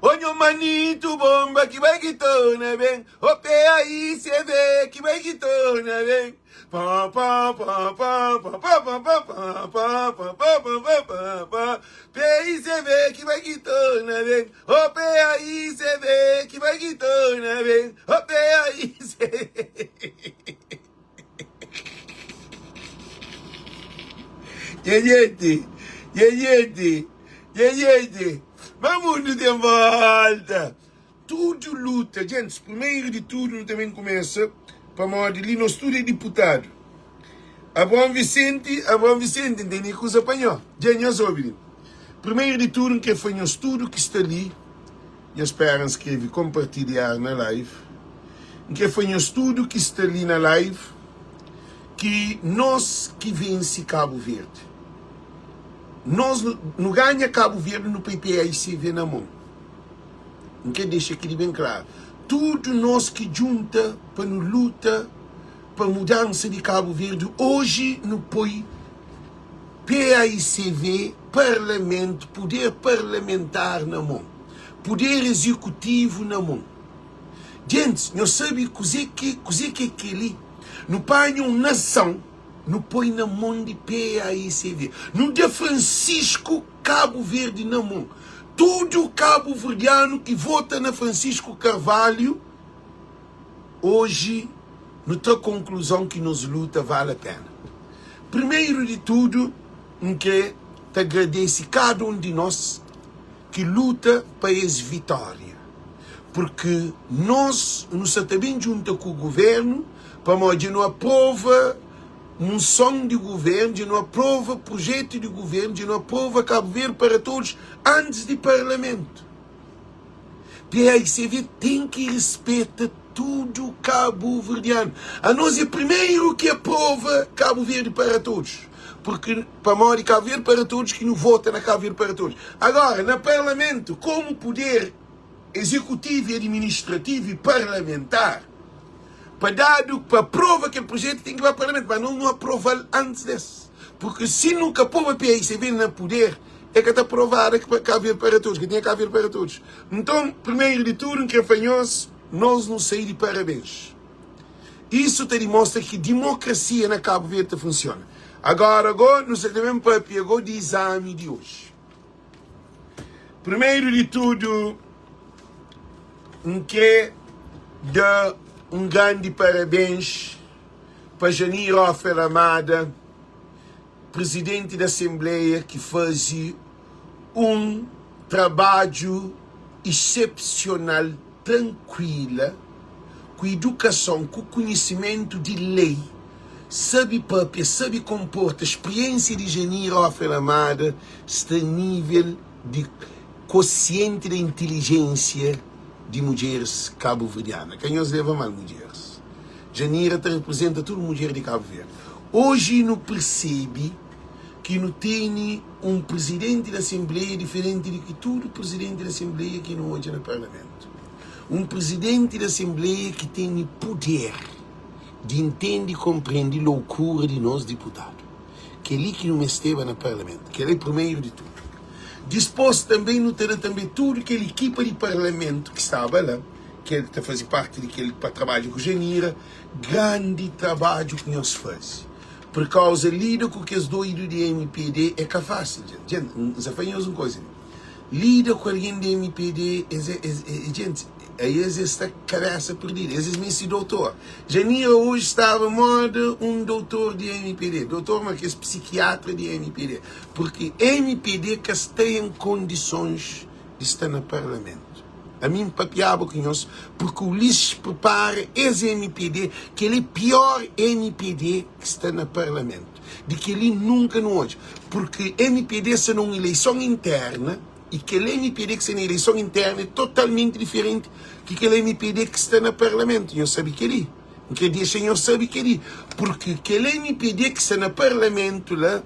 Ô nho manito bomba ki bai ki torna ben Ô PAICV ki bai ki torna ben Pã pã pã pã pã pã pã pã pã pã pã pã pã pã pã pã PAICV ki bai ki torna ben Ô PAICV ki bai ki torna ben Ô PAICV Nha gente, nha gente, nha gente, ma mundu ten volta. Tudu luta, gentis, primeiro di tudu nu ta ben kumesa pamodi li nos tudu é diputadu. Abraão Vicente, Abraão Vicente, N tene kuza pa nho. Dja nhos obi li. Primeiro di tudu N kre fla nhos tudu ki sta li. Nhos spera N skrebe compartilhar na live. N kre fla nhos tudu ki sta li na live ki nos ki vense Kabu Verdi. Nos nu ganha Kabu Verdi nu poi PAICV na mon. N kre dexa kili ben klaru. Tudu nos ki djunta pa nu luta pa mudansa di Kabu Verdi oji nu poi PAICV, Parlamentu, puder parlamentar na mon, puder ezekutivu na mon. Gentis, nhos sabe kuze ki kuze ki é kel-li? Nu panha un nason, nu poi na mon di PAICV. Nu da Francisco Kabu Verdi na mon. Tudu kabuverdianu ki vota na Francisco Carvalho, Oji nu tra konkluzon ki nos luta vale pena. Primeru di tudu N kre ta agradese kada un di nos ki luta pa es vitória, purki nos nu sa ta ben djunta ku guvernu pamodi dja nu aprova muson di guvernu, dja nu aprova prujetu di guvernu, dja nu aprova Kabu Verdi para todos antis di parlamentu. PAICV ten ki rispeta tudu kabuverdianu. Anos é primeru ki aprova Kabu Verdi para todos. Porque pamodi Kabu Verdi para todos ki nu vota na Kabu Verdi para todos. Agora, na parlamentu, komu puder ezekutivu i administrativu i parlamentar, pa dadu pa aprova kel projetu ten ki ba parlamentu, mas nos nu aprova-l antis des. Porque si nu ka poba PAICV na puder, É ka ta provada ki pa Cabo Verde para todos, ka tinha Cabo Verde para todos. Nton, primeiro di tudu, N kre fla nhos, nos nu sai di parabens. Isu ta dimostra ki dimokrasia na Cabo Verde ta funsiona. Agora go, nu sa ta ben papia go di izami di oji. Primeiro di tudu, N kre da un grandi parabens pa Janir Ofer Amada, Presidenti di Asenbleia ki faze un trabadju isepsional, trankuila, ku idukason, ku kunhisimentu di lei, sabe papia, sabe konporta, spriensia di Janir Ofer Amada sta nível di kosienti da intilijensia di mudjeris kabuverdiana. Ka nhos leva mal mudjeris. Janira ta reprezenta tudu mudjer di Kabu Verdi. Oji nu persebe ki nu tene un prizidenti di asenbleia diferenti di ki tudu prizidenti di asenbleia ki nu odja na parlamentu. Un prizidenti di asenbleia ki tene puder di intende i konprende loukura di nos diputadu. Kel-li ki nu mesteba na parlamentu. Kel-la é primeru di tudu. Dispôs tanbe nu ta da tanbe tudu kel ikipa di parlamentu ki staba la, kel ki ta faze parti di kel pa trabadja ku Janira, grandi trabadju ki nhos faze. Pur kauza lida ku kes doidu di mpd é ka fásil, djent. Djent, N sa fla nhos un koza li, lida ku algen di mpd es é, es é, djent, es es sta kabésa perdidu, es es meste doutor. Janira oji staba moda un doutor di mpd, doutor ma kes psikiatra di mpd, purki mpd ka sta en kondisons di sta na parlamentu. Ami N papiaba ku nhos purki Ulisses pripara es mpd, kel é pior mpd ki sta na parlamentu. Di kel-li nunka nu odja, purki mpd sta na un ileison interna i kel mpd ki sta na ileison interna é totalmenti diferenti ki kel mpd ki sta na parlamentu. Nhos sabe kel-li? N kre dexa nhos sabe kel-li, purki kel mpd ki sta na parlamentu la,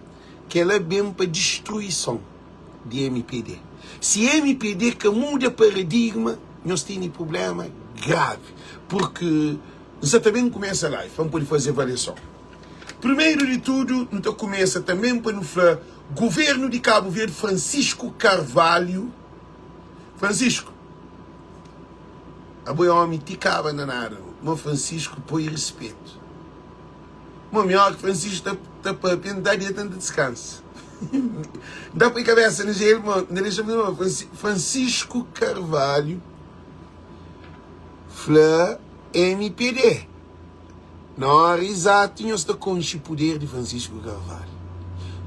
kel-la ben pa distruison. di mpd. Si mpd ka muda paradigma, nhos tene prublema gravi. Purki N sa ta ben kumesa live pa N pode faze avaliason. Primeru di tudu, N ta kumesa tanben pa nu fla Guvernu di Kabu Verdi, Francisco Carvalho, Francisco. Abo é omi ti kaba na nada mo Francisco poi respeto mo mi ora ki Francisco ta ta papia nta deta nta discansa nta poi cabeça na gelo mo nta dexa mo Francisco Carvalho fla MPD Na óra izatu nhos ta konxe puder di Francisco Carvalho.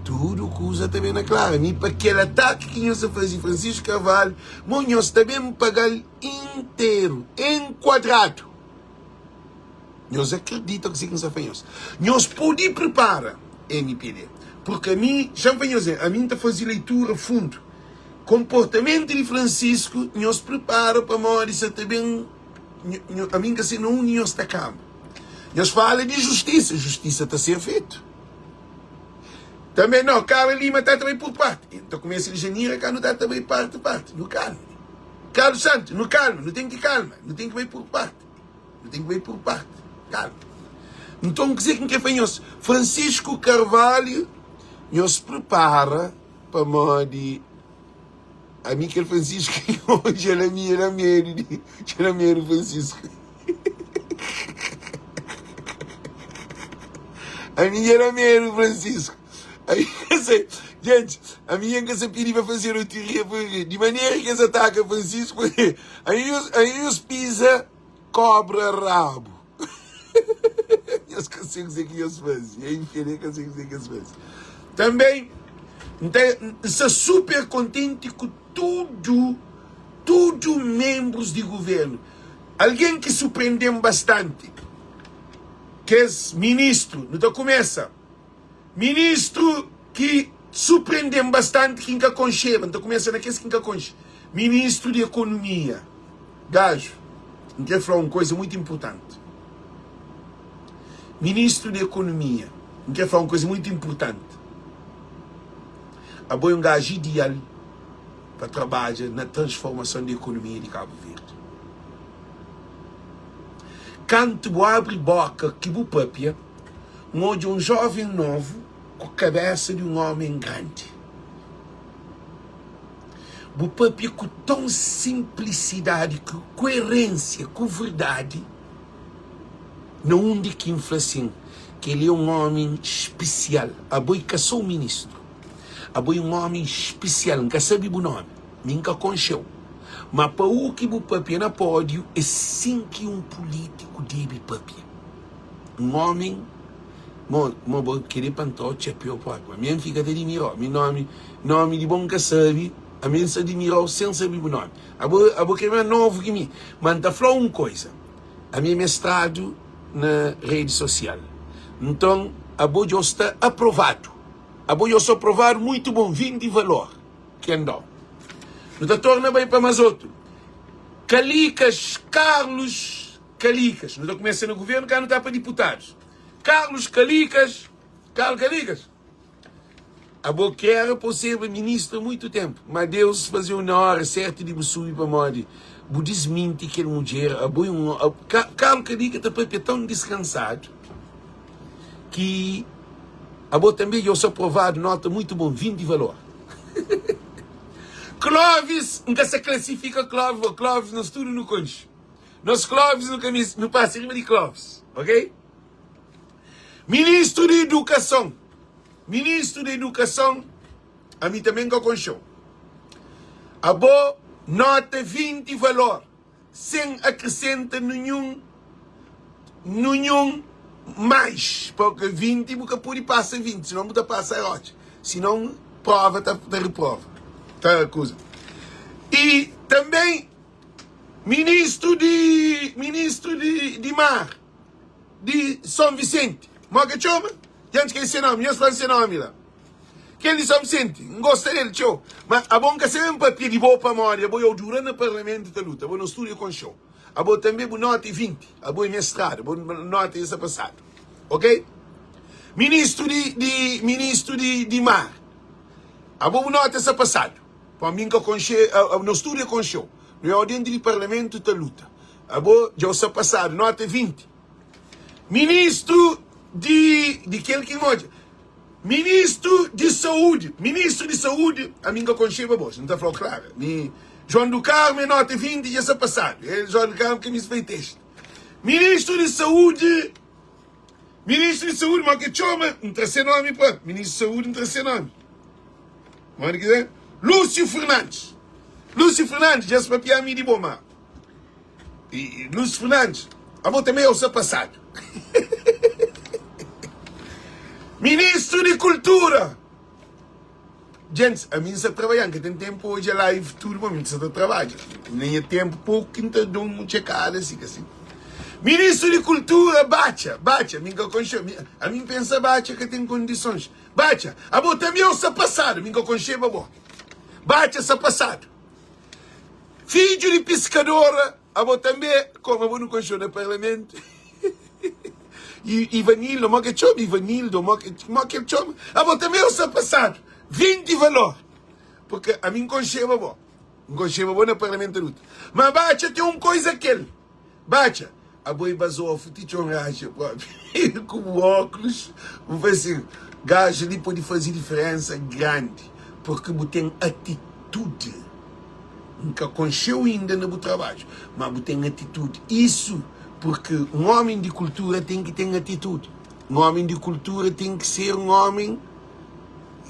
Tudu kuza ta ben na klara. Mi pa kel ataki ki nhos ta faze Francisco Carvalho, mo nhos ta ben paga-l interu, en kuadradu. Nhos akredita kuzê ki N sta fla nhos. Nhos pode pripara mpd, purki ami, xa-m fla nhos, ami N ta faze leitura fundu. Konportamentu di Francisco, nhos pripara pamodi sa ta ben. Ami N ka sai na undi nhos ta kaba. Nhos fala di justisa, justisa ta ser fetu. Tanbe no, Carla Lima ta ta bai pur parti. N ta kumesa di Janira ka nu ta ta bai parti parti. Nu kalma. Carlos Santos, nu kalma, nu ten ki kalma, nu ten ki bai pur parti. Nu ten ki bai pur parti. Kalma. Nton, kuzê ki N kre fla nhos? Francisco Carvalho, nhos pripara pamodi Ami kel Francisco ki odja la mi el medu di el medu Francisco ami el medu Francisco ami ka sai gente ami N ka sa pidi pa fazer otiria di manera ki es ataka Francisco ami nhos pisa kobra rabu Nhos ka sei kuzê ki nhos faze. Nha infeliz ka sei kuzê ki es faze. Também N ta N sta super kontenti ku tudu tudu menbrus di guvernu. Algen ki surprende-m bastanti kes ministru. Nu ta kumesa Ministru ki surprende-m bastanti ki N ka konxeba, N ta kumesa na kes ki N ka konxe, Ministru di Ekonomia. Gaju, N kre fla un koisa muitu inpurtanti. Ministru di Ekonomia, N kre fla un koisa muitu inpurtanti. Abo é un gaju ideal pa trabadja na transformason di ekonomia di Kabu Verdi. Kantu bu abri boka ki bu papia, N odja un jóven novu ku kabésa di un ómen grandi. Bu pâpia ku ton sinplisidadi, ku kuerénsia, ku verdadi, na undi ki N fla sin, kel-li é un ómi spesial. Abo i ka sô un ministru, abo é un ómi spesial. N ka sabe bu nómi, mi N ka konxe-u, má pa u-ki bu pâpia na pódiu, é sin ki un pulítiku debe pâpia. Un omi mo mo bo kere pa N ta otxa pior propi ma mi N fika ta dimirau mi nomi nomi di bo N ka sabi ami N sa dimirau sen sabi bu nomi abo abo kre ma novu ki mi ma N ta flau un koisa ami é mestradu na redi sosial nton abo djo sta aprovadu abo djo sta aprovadu muitu bon vindi valor ken dau nu ta torna bai pa mas otu Kalikas Carlos Kalikas, nu ta kumesa na guvernu ka nu ta pa diputadus. Carlos Kalikas, Carlos Kalikas, abo ki era pa serba ministru muitu tempu, ma Deus fazeu na ora sertu di bu subi pamodi bu disminti kel mudjer, abo é un Carlos Kalika ta papia tão diskansadu ki abo tambe dja osa provadu nota muitu bon, 20 valor. Clovis, N ka sa klasifika Clovis, Clovis nos tudu nu konxe. Nos Clóvis nu ka meste, nu pasa riba di Clóvis, ok? Ministru di Idukason, Ministru di Idukason, ami tanbe N ka konxe-u. Abo nota 20 valor, sen akresenta ninhun, ninhun mais, porque 20 bu ka pode pasa 20, sinon bu ta pasa rotxa, sinon prova ta, ta reprova, ta kuza. I tanbe Ministru di Ministru di di mar di Son Visenti Mo ke txoma? Dja N skese se nomi Nhos fla-m se nomi la Kel di Son Visenti N gosta del txeu Ma abo N ka sabe N papia di bo pamodi abo eu dura na parlamentu ta luta Abo nos tudu e konxe-u Abo tanbe bu nota e 20 Abo e mestradu Bo nota dja sta pasadu Ok Ministru di di Ministru di di mar Abo bu nota sta pasadu. Pa mi nka konxe nos tudu é konxeu no é dentro di parlamento ta luta abo dja sta passado nota 20 ministro di di kel ki nodja ministro di saúde ministro di saúde ami nka konxeba bo nta flau claro mi. João do Carmo é nota 20 dja sta pasadu. É João do Carmo ki mi sta texto. Ministro di Saúde Ministro di Saúde, mo ke txoma? N tra se nomi pa Ministro di Saúde, N tra se nomi. Modi ki é? Lúcio Fernandes. Lúcio Fernandes, dja papia mi di bo, ma. E, Lúcio Fernandes, abo também é o seu passado. Ministro de Cultura. Djentis, ami N sta trabalhando, ka ten tempu odja live tudu, ma mi N sta ta trabadja. Na nha tempu poku ki N ta da un txekada si ka si. Ministru di Kultura Batxa, Batxa, mi N ka konxe, mi, ami N pensa Batxa ka ten kondisons. Batxa, abo tanbe bu sta pasadu, mi N ka konxeba bo. Batxa sta pasadu. Fidju di piskadora, abo tanbe, komu abo nu konxeu na parlamentu. Ivanildo, mo ke txoma Ivanildo, mo ke, mo ke txoma? Abo tanbe bu sta pasadu. 20 valor. Porque ami N konxeba bo. N konxeba bo na parlamentu adultu. Ma Batxa ten un koiza kel. Batxa, abo e bazofu ti txon raxa propi ku bu óculos bu fla assim, gajo li pode faze diferença grande porque bu ten atitude. N ka konxeu inda na bu trabadju, ma bu ten atitude. Isso porque um homem de cultura ten ki ten atitude. Um homem de cultura ten ki ser um homem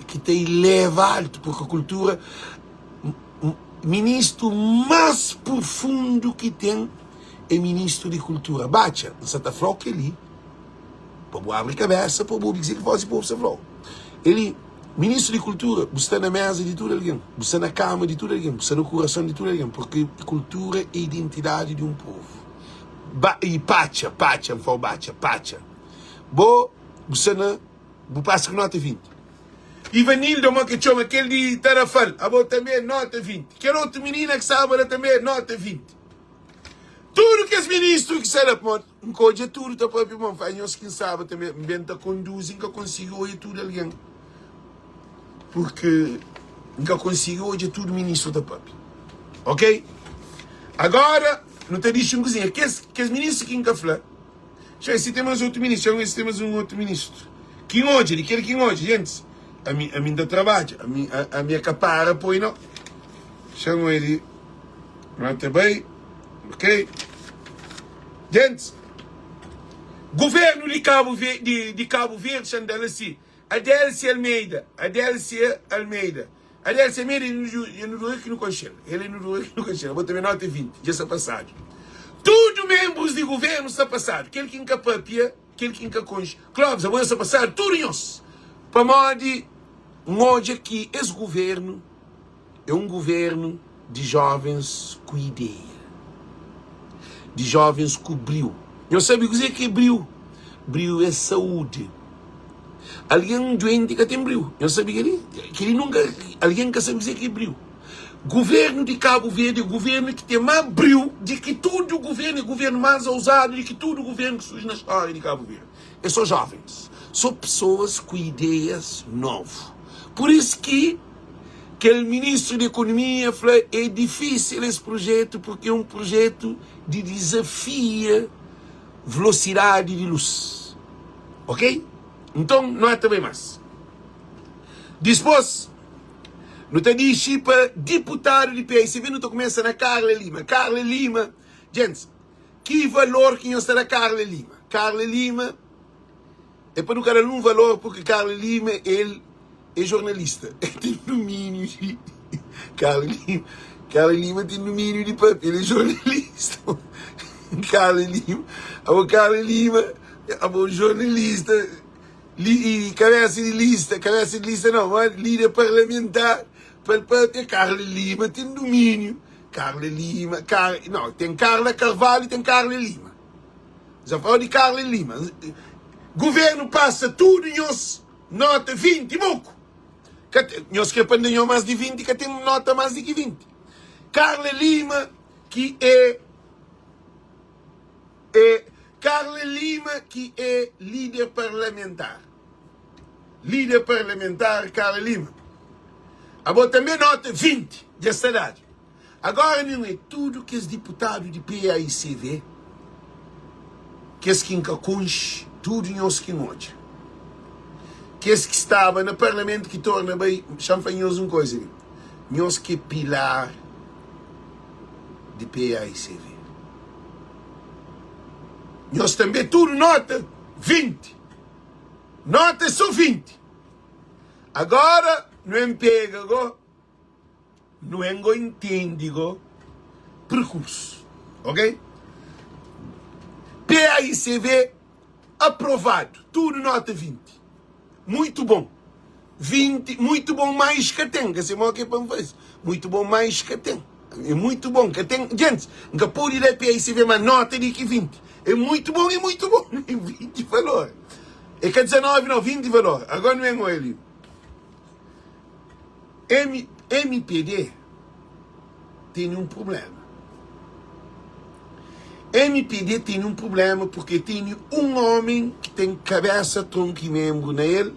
ki ta eleva alto, porque cultura Ministru más profundu ki ten é ministru di kultura. Batxa, N sa ta fla-u kel-li pa bu abri kabésa pa bu obi kuzê ki vós di povu sta fla-u. El-li, ministru di kultura, bu sta na méza di tudu algen, bu sta na kama di tudu algen, bu sta na kurason di tudu algen, purki kultura é identidadi di un povu. Ba, i patxa, patxa, N fla-u batxa, patxa, bo, bu sta na, bu pasa ku nóta 20. Ivanildo mo ke txoma kel di Tarafal abo tanbe nota 20 kel otu minina ki staba la tanbe nota 20 tudu kes ministru ki sta la pamodi N ka odja tudu ta papia pamodi N fla nhos ki N staba tanbe N ben ta konduzi N ka konsigi odja tudu algen purki N ka konsigi odja tudu ministru ta papia ok agora nu ta dixi un kuzinha kes kes ministru ki N ka fla. Txeu, si ten mas otu ministru, txeu, si ten mas un otu ministru. Ki N odja, di kel ki N odja, gentis, ami, ami N ta trabadja, ami, ami é ka para poi nau. Txeu, N di, N ta bai, ok. Gentis, guvernu di Kabu Ver, di, di Kabu Verdi, xa N da-l asi, Adelcia Almeida, Adelcia Almeida. Aliás, se mi é nu dura ki nu konxe-l, el é nu dura ki nu konxe-l. Abo tanbe nota 20, dja sta pasadu. Tudu menbrus di guvernu sta pasadu. Kel ki N ka papia, kel ki N ka konxe. Clóvis, abo dja sta pasadu, tudu nhos. Pamodi N odja ki es guvernu é un guvernu di jovens ku ideia, di jovens ku briu. Nhos sabe kuzê ki é briu? Briu é saúdi. Algen duenti ka ten briu. Nhos sabe kel-li? Kel-li nunka algen ka sabe kuzê ki é briu. Guvernu di Kabu Verdi é guvernu ki ten más briu di ki tudu guvernu, é guvernu más ouzadu di ki tudu guvernu ki surji na stória di Kabu Verdi. É sô jovens, sô pesoas ku ideias novu. Pur isu ki kel ministru di ekonomia fla é difísil es projetu purki é un projetu di dizafia velosidadi di lus. Ok? Nton, nu ata bai más. Dispôs, nu ta dixi pa diputadu di PSB, nu ta kumesa na Carla Lima. Carla Lima, djentis, ki valor ki nhos ta da Carla Lima? Carla Lima, é pa nu ka da-l un valor, purki Carla Lima, el é jornalista. El ten dumíniu di Carla Lima. Carla Lima ten dumíniu di papia, el é jornalista. Carla Lima, abo Carla Lima, abo jornalista, li, kabesa di lista, kabesa di lista não, mas líder parlamentar, pa el papia, Carla Lima ten dumíniu. Carla Lima, Car, não, ten Carla Carvalho e ten Carla Lima. Já falou de Carla Lima. Governo passa tudo nhos nota 20 moku. Ka te, nhos kre pa N da nho más di 20, ka ten nota más di ki 20. Carla Lima ki é é Carla Lima ki é líder parlamentar. Líder parlamentar Carla Lima. Abo tanbe nota 20 dja sta dadu. Agora mi é tudu kes diputadu di PAICV, kes ki N ka konxe, tudu nhos ki N odja. Kes ki staba na parlamentu ki torna bai, xa-m fla nhos un koza li, nhos ki é pilar. Di PAICV. Nhos tanbe tudu nota 20. Nota é so 20. Agora nu en pega go, nu en go intendi go perkursu. Ok? PAICV aprovadu, tudu nota 20. Muito bom. 20, muito bom mais ka ten. Ka se mo ke pa N faze. Muito bom mais ka ten. É muito bom, ka ten. Gente, N ka pode da PAICV ma nota di ki 20. É muito bom, é muito bom. 20 valor. É ka 19 não, 20 valor. Agora não é ngoi ali. M, MPD tem um problema. MPD tem um problema porque tem um homem que tem cabeça, tronco e membro na ele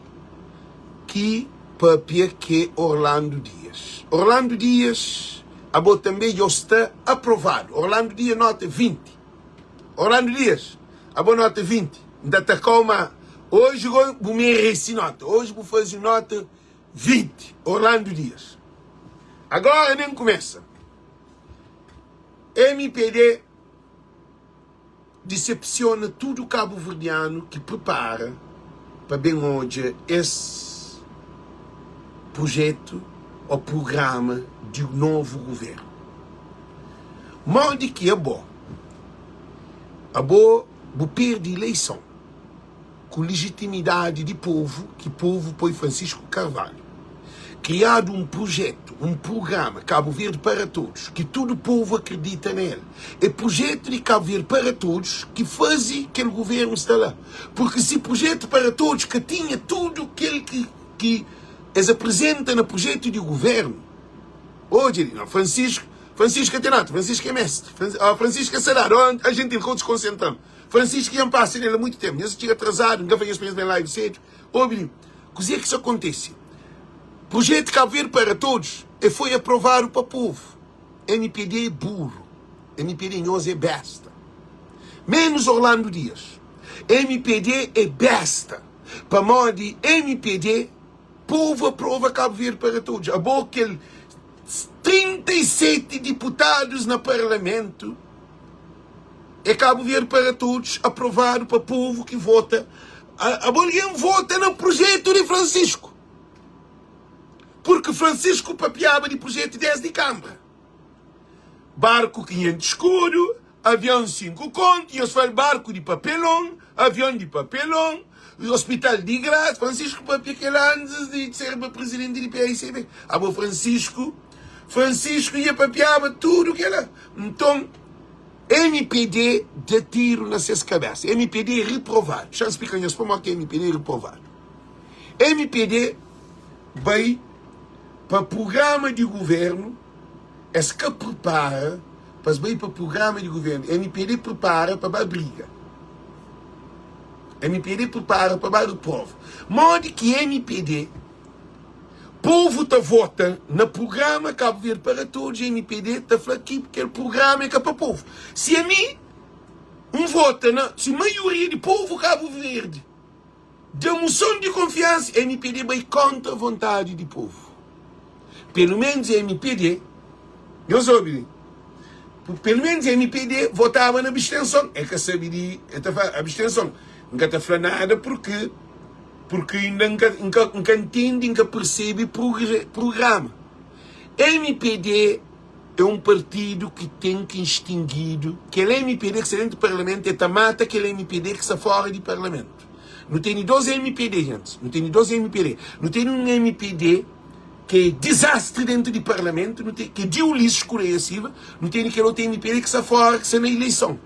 que papia que é Orlando Dias. Orlando Dias, abo também já está aprovado. Orlando Dias nota 20. Orlando Dias, abo nota 20. Nta ta ma hoje bu merece nota. Hoje bu fazer nota 20. Orlando Dias. Agora nem começa. MPD decepciona tudo cabo-verdiano que prepara pa ben odja es projeto ou programa di novo governo. Modi ki abo, abo bu perdi eleição ku legitimidadi di povu ki povu poi Francisco Carvalho. Kriadu un projetu, un prugrama Cabo Verde para Todos, ki tudu povu akredita na el. É projetu di Cabo Verde para Todos ki fazi kel governu sta la. Purki si projetu para todos ka tinha tudu kel ki ki es aprezenta na projetu di governu, odja li, Francisco, Francisco ka ten nota, Francisco é mestre, Francisco é saladu, ó a gentil ka bu diskonsentra-m. Francisco dja N pasa nel ha muitu tempu. Nhos txiga atrasadu, N ka fla nhos pa nhos ben live sedu. Obi li, kuzê ki sta kontise? Projetu Cabo Verde para Todos e foi aprovadu pa povu. Mpd é burru, mpd nhos é besta. Menus Orlando Dias. Mpd é besta pamodi mpd povu aprova Cabo Verde para Todos. Abo kel 37 diputadus na parlamentu. É Cabo Verde para todos, aprovado pa povo ki vota. Abo alguém vota na projeto de Francisco. Porque Francisco papiaba de projeto desde Câmara. Barco 500 escudo, avião 5 conto, e eles falam barco de papelão, avião de papelão, hospital de graça. Francisco papia aquele antes de ser presidente de PICB. Abo Francisco, Francisco ia papiaba tudo que ela. Então, Mpd da tiru na ses kabesa. Mpd reprovadu. Xa-m splika nhos pamodi ki mpd reprovadu. Mpd bai pa prugrama di guvernu, es ka pripara pa es bai pa prugrama di guvernu. Mpd pripara pa ba briga. Mpd pripara pa ba reprova. Modi ki mpd Povu ta vota na prugrama Cabo Verde para Todos, mpd ta fla ki kel prugrama é ka pa povu. Si ami N vota na, si maioria di povu Cabo Verde da muson di konfiansa, mpd bai kontra vontadi di povu. Pelu menus mpd, nhos obi li, pelu menus mpd votaba na abstenson, el ka sabi di, el ta fla abstenson, N ka ta fla nada purki. Purki inda N ka, N ka, N ka ntende, N ka persebe prugrama. Mpd é un partidu ki ten ki instingidu. Kel mpd ki sta dentu parlamentu e ta mata kel mpd ki sta fora di parlamentu. Nu tene dos mpd, gentis. Nu tene dos mpd. Nu tene un mpd ki é dizastri dentu di parlamentu, nu ten, ki é di Ulisses Correia Silva. Nu tene kel otu mpd ki sta fora, ki sta na ileison.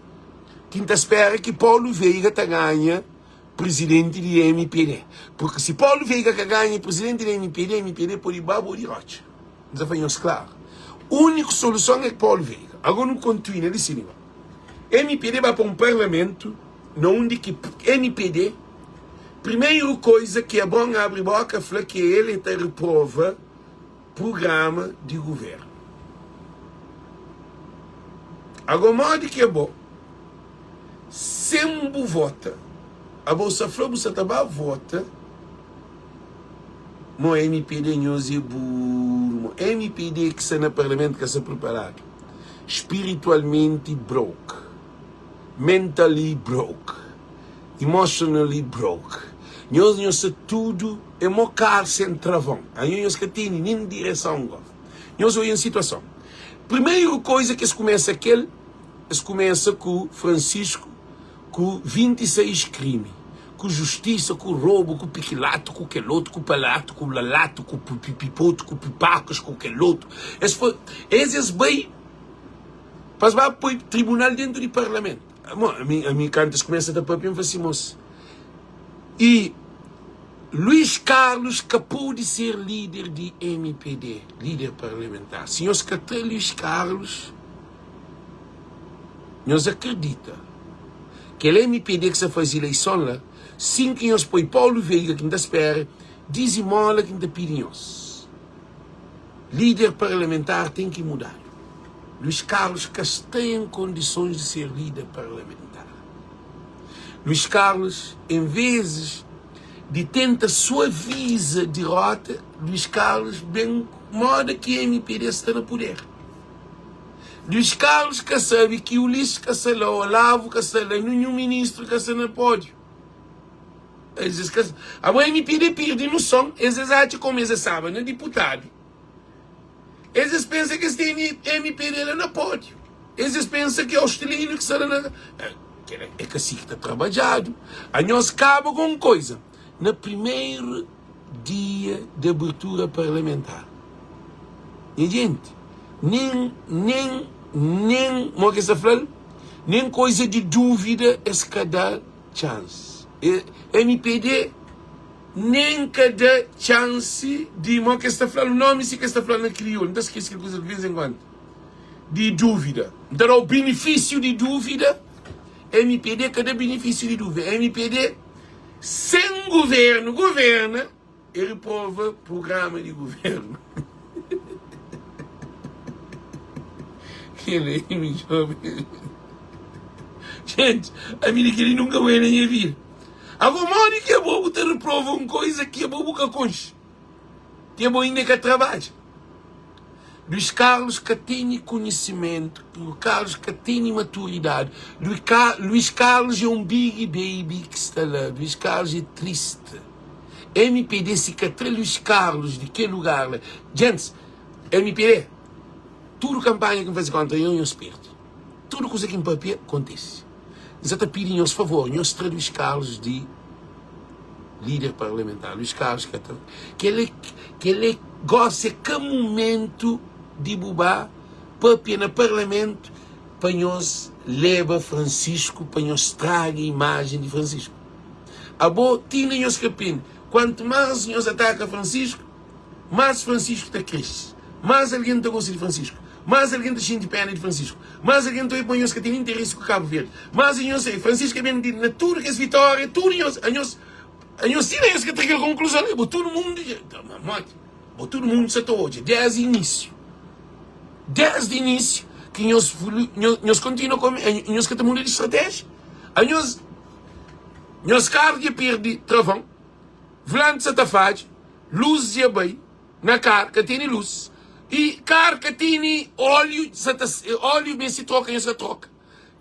Ki N ta spera ki Paulo Veiga ta ganha. Presidenti di mpd Porque si Paulo Veiga ka ganha presidenti di mpd, mpd pode ba bo di rotxa. N ta fla nhos klaru. Uniku soluson é Paulo Veiga. Agora nu kontinua li si li. Mpd ba pa un parlamentu na undi ki mpd primeru koiza ki Abron abri boka fla ki el e ta reprova prugrama di guvernu. Agora modi ki abo Sem bu vota abo sa fla bu sa ta ba vota mo mpd nhos é buru mo mpd ki sa na parlamento ka sa preparado. Spiritualmenti broke, mentally broke, emotionally broke. Nhos nhos sta tudu é mo kar sen travon. Anho nhos ka tene nen direson go. Nhos oia un situason. Primeru koiza ki es kumesa kel, es kumesa ku Francisco ku 26 krimi, ku justisa, ku robu, ku pikilatu, ku kelotu, ku palatu, ku lalatu, ku pipipotu, ku pipakas, ku kelotu. Es foi, es es bai pa es ba poi tribunal dentu di parlamentu. Mo, ami, ami kantu es kumesa ta papia, N fla si, mos, i Luís Carlos ka pode ser líder di mpd, líder parlamentar. Si nhos ka tra Luís Carlos, Nhos akredita kel mpd ki sa faze ileison la sin ki nhos poi Paulo Veiga ki nta spera dizimola ki nta pidi nhos lider parlamentar ten ki mudadu Luis Carlos ka sta en kondisons di ser lider parlamentar Luis Carlos en vezes di tenta suaviza derota Luis Carlos ben moda ki mpd sta na puder. Luís Carlos ka sabe ki Ulisses ka sta la, Olavo ka sta la, ninhun ministru ka sta na pódiu. Es es ka Abo MPD pirdi noson, es es atxa komu es es staba na diputadu. Es es pensa ki es tene MPD la na pódiu. Es es pensa ki Austelino ki sta la na Kel é ka si ki ta trabadjadu. Anhos kaba ku un koiza na primeru dia di abertura parlamentar. Nha jenti, nen, nen, nen, mo ki es ta fla-l, nen koiza di dúvida es ka da txansi. E, mpd nen ka da txansi di, mo ki es ta fla-l, nomi si ki es ta fla-l na kriolu, N ta skese kel kuza di vez en kuandu, di dúvida. N ta da-u benefísiu di dúvida, mpd ka da benefísiu di dúvida. Mpd. Sen governo governa e reprova programa di governo. Kel é midjor. Gente, ami di keli nunka oi na nha vida. Ago modi ki abo bu ta reprova un koisa ki abo bu ka konxe? Ki abo inda ka trabadja? Luís Carlos ka tene konhisimentu, Luís Carlos ka tene maturidadi, Luís Carlos é un big baby ki sta la, Luís Carlos é triste. Mpd si ka tra Luís Carlos di kel lugar la, djents, mpd, tudu kanpanha ki N faze kontra nho, nhos perde. Tudu kuza ki N papia, kontise. N sa ta pidi nhos favor, nhos tra Luís Carlos di Líder parlamentar Luís Carlos ka ta Kel kel é gosi é ka mumentu di bu ba papia na parlamentu pa nhos leba Francisco pa nhos straga imajen di Francisco. Abo ti na nhos ka prende kuantu mas nhos ataka Francisco Más Francisco ta kresce, más algen ta gosta di Francisco, más algen ta xinti pena di Francisco, más algen ta obi ma nhos ka ten interesi ku Cabo Verde, más nhos sai, Francisco é ben di na tudu kes vitória, tudu nhos, anhos, anhos sina nhos ka tra kel konkluzon li, bo tudu mundu dja, ma modi, bo tudu mundu sa ta odja desdi inísiu, desdi inísiu ki nhos, nhos kontinua ku, nhos ka ta muda di stratéjia, anhos, nhos karu dja pirdi travon, volanti sa ta fadja. Luz dja bai na kar ka tene luz i kar ka tene óleo sa ta óleo meste troka nhos ka troka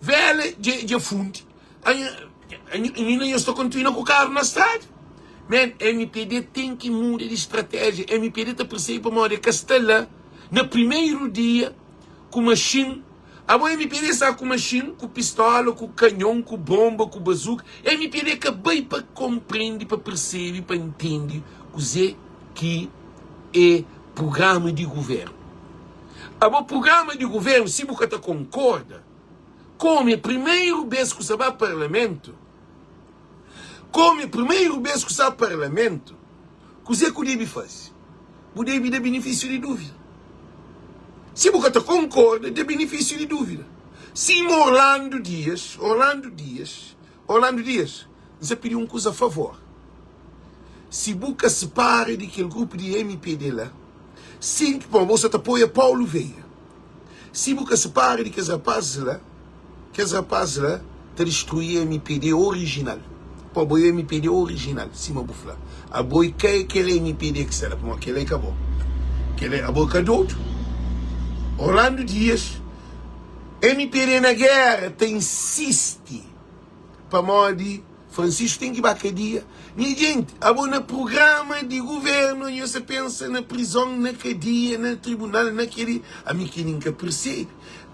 vela dja dja fundi ainda nhos ta kontinua ku karu na strada man mpd ten ki muda di stratéjia mpd ta persebe pamodi el ka sta la na primeru dia ku maxin Abo mpd sa ku maxin, ku pistola, ku kanhon, ku bomba, ku bazuka. Mpd ka bai pa konprende, pa persebe, pa ntende kuze ki e prugrama di guvernu. Abo prugrama di guvernu si bu ka ta konkorda, komu e primeru bes ku sa ba parlamentu, komu e primeru bes ku sa parlamentu, Kuzê ku debe faze? Bu debe da benefísiu di dúvida. Si bu ka ta konkorda, da benefísiu di dúvida. Sima Orlando Dias, Orlando Dias, Orlando Dias, N sa pidi un kuza favor. Si bu ka sipara di kel grupu di mpd la, sin ki, bon, bo sa ta apoia Paulo Veiga. Si bu ka sipara di kes rapazis la, kes rapazis la ta distrui mpd orijinal. Pa bo é mpd orijinal, sima bu fla. Abo i ka é kel mpd ki sta la, pamodi kel la é ka bo. Kel la, abo é ka dodu. Orlando Dias. Mpd na géra ta insisti pamodi Francisco ten ki ba kadia. Nha jenti, abo na prugrama di guvernu nhos ta pensa na prizon, na kadia, na tribunal, na keli. Ami keli N ka persebe.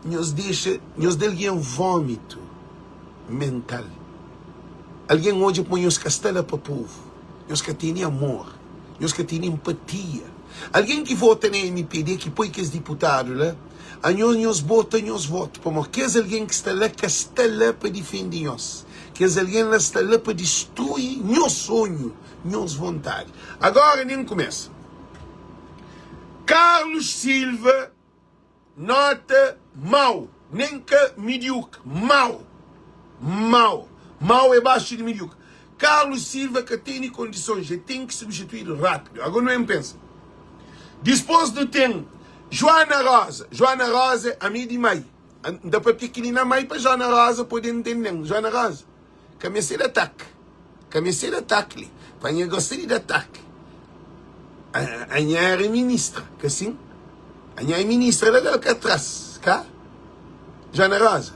Nhos dexa, nhos da algen vómitu mental. Algen odja kuma nhos ka sta la pa povu. Nhos ka tene amor, nhos ka tene empatia. Algen ki vota na mpd ki poi kes diputadu la, Anhos nhos bota nhos votu pamodi kes algen ki sta la ka sta la pa difende nhos. Kes algen la sta la pa distrui nhos sonhu, nhos vontadi. Agora nen kumesa. Carlos Silva nota mau, nen ka midiukre, mau, mau, mau é baxu di midiukre. Carlos Silva ka tene kondisons, el ten ki substituídu rápidu. Agora nu ben pensa. Dispôs nu ten Joana Rosa. Joana Rosa ami é di mai. N ta papia kili na mai pa Joana Rosa pode ntende-m. Joana Rosa, ka meste da tak. Ka meste da tak li. Pa nha gosta di da tak. Anha era ministra, ka sin? Anha é ministra la di Alcatraz, ka? Joana Rosa,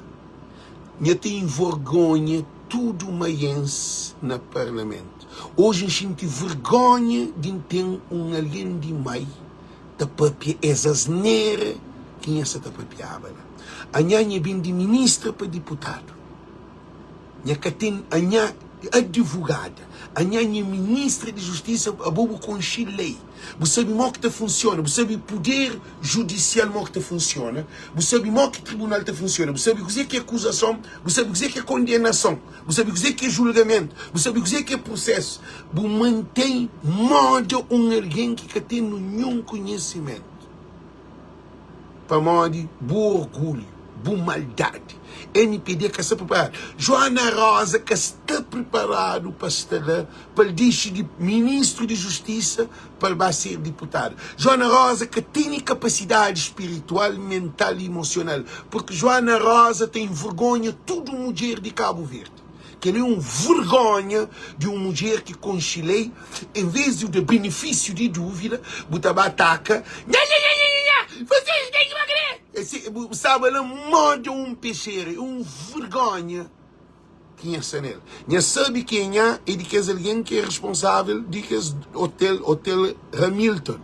nha ta invergonha tudu maiense na parlamentu. Oji N xinti vergonha di N ten un algen di mai ta papia es asnera ki nha sa ta papiaba la. Anha nha ben di ministra pa diputadu. Nha ka ten anha advogada, anha nha ministra di justisa, abo bu konxe lei, bu sabe mo ki ta funsiona, bu sabe puder judisial mo ki ta funsiona, bu sabe mo ki tribunal ta funsiona, bu sabe kuze ki é akuzason, bu sabe kuze ki é kondenason, bu sabe kuze ki é julgamentu, bu sabe kuze ki é prusesu, bu mantém moda un algen ki ka ten ninhun konhesimentu. Pamodi bu orgulhu, bu maldadi. Mpd ka sta priparadu. Joana Rosa ka sta priparadu pa sta la, pa el dixi di ministru di justisa pa el ba ser diputada. Joana Rosa ka tene kapasidadi spiritual, mental i emosional, purki Joana Rosa ta envergonha tudu mudjer di Kabu Verdi. Kel-li é un vergonha di un mudjer ki konxe lei, en vês di bu da benefísiu di dúvida, bu ta ba ataka, Nhanhanhanhanhanha! Vocês têm que magre! Bu staba la móda un pexera. É un vergonha ki nha sta nel. Nha sabe kenha é di kes algen ki é responsável di kes otel, Hotel Hamilton.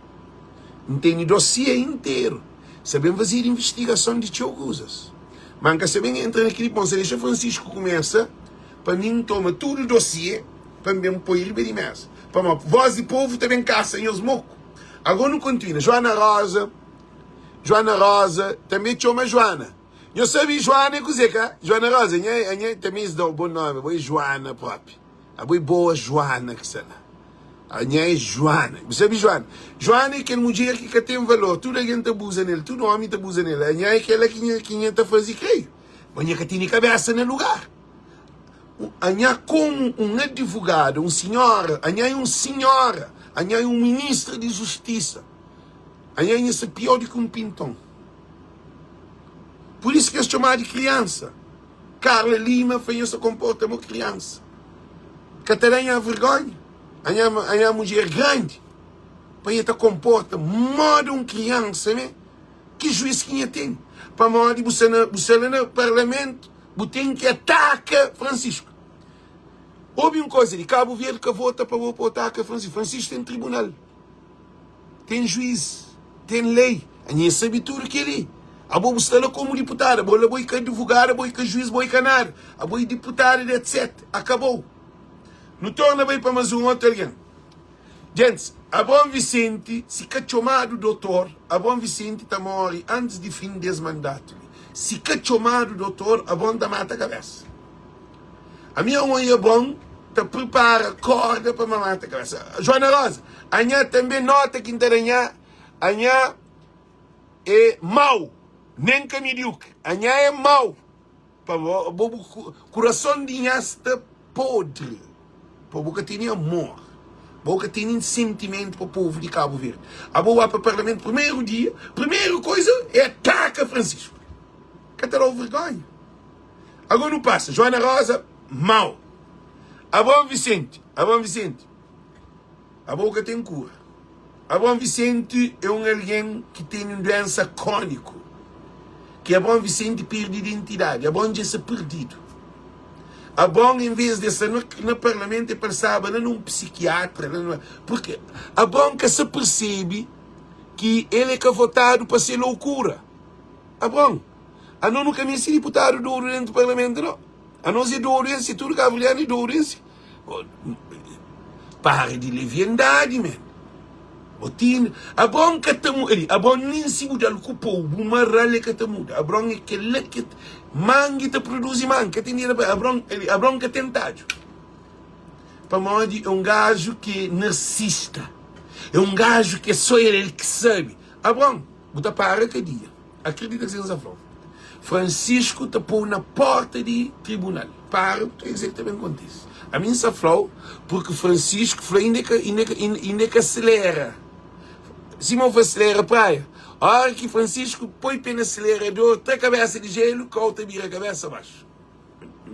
N tene dossiê interu. Sta ben fazedu invistigason di txeu kuzas. Ma N ka sta ben entra na kel-li. Bon, sa dexa Francisco kumesa pa mi N toma tudu dossiê pa N ben poi riba di mesa. Pamodi voz di povu ta ben kasa nhos moku. Ago nu kontinua. Joana Rosa, Joana Rosa, tanbe txoma Joana. Nhos sabe Joana é kuzê, ka? Joana Rosa, nha, nha, tanbe es da-u bon nomi, bo é Joana propi. Abo é boa Joana ki sta la. Anha é Joana. Bu sabe Joana? Joana é kel mudjer ki ka ten valor. Tudu algen ta buza nel, tudu omi ta buza nel. Anha é kela ki nha, ki nha ta faze kreio. Ma nha ka tene kabesa na lugar. Anha komu un advogada, un sinhora, anha é un sinhora, anha é un ministra di justisa. Anha nha sta pior di ki un pinton. Pur isu ki es txomadu di kriansa. Carla Lima fla nhos ta konporta mo kriansa ka ta da nha vergonha anha anha mudjer grandi pa nha ta konporta moda un kriansa me ki juiz ki nha ten pamodi bu sta na bu sta la na parlamentu bu ten ki ataka Francisco obi un koza di Cabo Verde ka vota pa bo pa ataka Francisco Francisco ten tribunal. Ten juiz, ten lei, anha sabe tudo keli. Abo bu sta la komu diputada, abo la bo i ka advogada, abo i ka juiz, bo i ka nada. Abo i diputada di etc. Akabou. Nu torna bai pa mas un otu algen. Gentis, Abraão Vicente, si ka txomadu dotor, Abraão Vicente ta mori antis di fin des mandatu li. Si ka txomadu dotor, Abraão ta mata kabesa. Ami N oia bon ta pripara korda pa mamata kabesa. Joana Rosa, anha tanbe nota ki N ta da nha, anha é mau, nen ka midiukri. Anha é mau, pamo bo bu kurason di nha sta podri, pa bo ka tene amor, bo ka tene sentimentu pa povu di Kabu Verdi. Abo ba pa parlamentu primeru dia, primeru koisa é ataka Francisco. Ka ta da-u vergonha? Agora nu pasa Joana Rosa, mau. Abraão Vicente, Abraão Vicente, abo ka ten kura. Abraão Vicente é un algen ki ten un duensa króniku. Ki Abraon Vicente perde identidadi. Abraon dja sta perdidu. Abraon en vez de sta na parlamento e pa el staba la na un psikiatra la na porque Abraon ka sa persebi ki el e ka votadu pa se loukura. Abraon, ano nu ka meste diputadu dodu dentu parlamento no. Anos e dodu en si, tudu kabuverdianu e dodu en si. Para di leviandadi men. Bo tin Abraon ka ta muda. Abraon nin si bu dal ku pou, bu maral e ka ta muda. Abraon é kela ki mangi ta produzi mangi, ka ten dinheru pa Abraon, Abraon ka ten tadju. Pamodi é un gaju ki é narsista. É un gaju ki é só el, el ki sabe. Abraon, bu ta para kadia. Akredita ki N sa fla-u. Francisco ta pô-u na porta di tribunal. Para bu ta kuzê ki ta ben kontise. Ami N sa fla-u purki Francisco fla inda ka, inda ka, inda ka selera. Sima u fla selera praia. Ora ki Francisco poi pé na selerador, tra kabesa di jelu, kau ta bira kabesa baxu.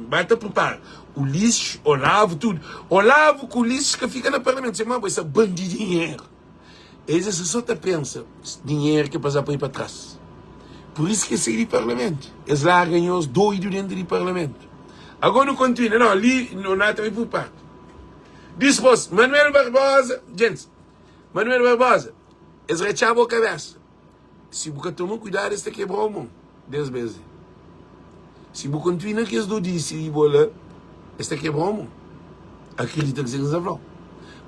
Ba ta pripara. Ulisses, Olavo, tudu. Olavo ku Ulisses ka fika na parlamentu. Se ma bo, esa bandi dinheru. Es es só ta pensa dinheiro ki pasa pa ir pa trás. Por isso ki es sai di parlamento. Es larga nhos doido dentro di parlamento. Agora nu continua. Não, li no nata vai por parte. Dispôs, Manuel Barbosa, gente, Manuel Barbosa, es ratxaba o cabeça. Si bu ka toma kuidadu es ta kebrau mon des bes li. Si bu kontinua na kes dodisi di bo la, es ta kebrau mon. Akredita kuzê ki N sta fla-u.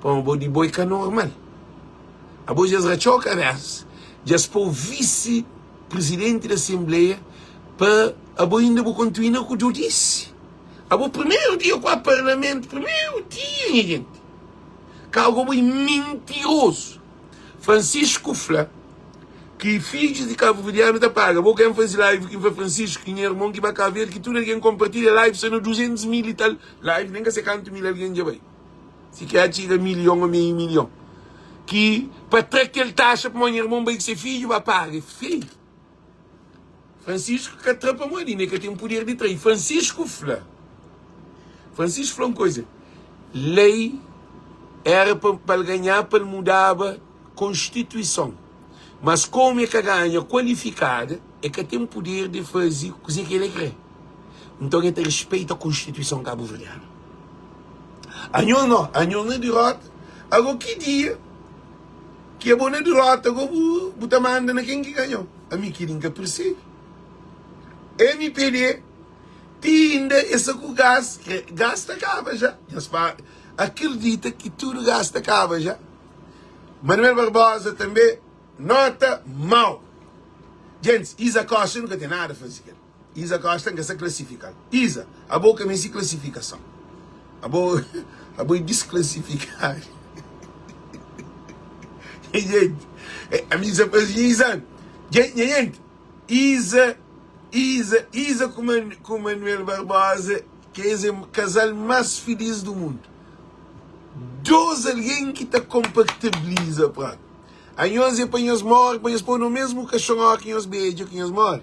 Pamodi bo di bo é ka normal. Abo dja es ratxau kabesa, dja es pô-u visi prizidenti di asenbleia pa abo inda bu kontinua ku dodisi. Abo primeru dia ku a parlamentu, primeru dia nha jenti, ka abo bo é mintirozu. Francisco fla ki fidjus di kabuverdianu ta paga. Bo ken fazi live ki N fla Francisco ki nha irmon ki ba Cabo Verde ki tudu algen konpartilha live sta na 200 mil i tal live nen ka se kantu mil algen dja bai si ke txiga milhon o meiu milhon ki pa tra kel taxa pamodi nha irmon bai ku se fidju ba paga feio. Francisco ka tra pamodi inda ka ten puder di tra. I Francisco fla, Francisco fla un koza, lei era pa pa el ganhá pa el mudaba konstituison, mas komu el ka ganha kualifikada, el ka ten puder di faze kuze ki el kre. Nton el ta respeita konstituison kabuverdianu. Anhos no, anhos na dirota. Ago ki dia ki abo na dirota go bu bu ta manda na ken ki ganhau? Ami keli nka persebi. MPD ti inda e sa ku gás, gás ta kaba já. Nhos pa akredita ki tudu gás ta kaba já. Manuel Barbosa tanbe nota mau. Gentis, Isa Costa nu ka ten nada faze kel. Isa Costa nka sa klasifikal. Isa, abo ka mesti klasifikason. Abo, abo é disklasifikadu. Nha gente, ami sa faze nha exame. Nha gente, Isa, Isa, Isa ku, Man, ku Manuel Barbosa, que es é casal mais feliz do mundo. Dos alguém que ta compatibiliza, pronto. Anhos é pa nhos morre, pa nhos pôr no mesmo caixão hora que nhos beija, que nhos morre.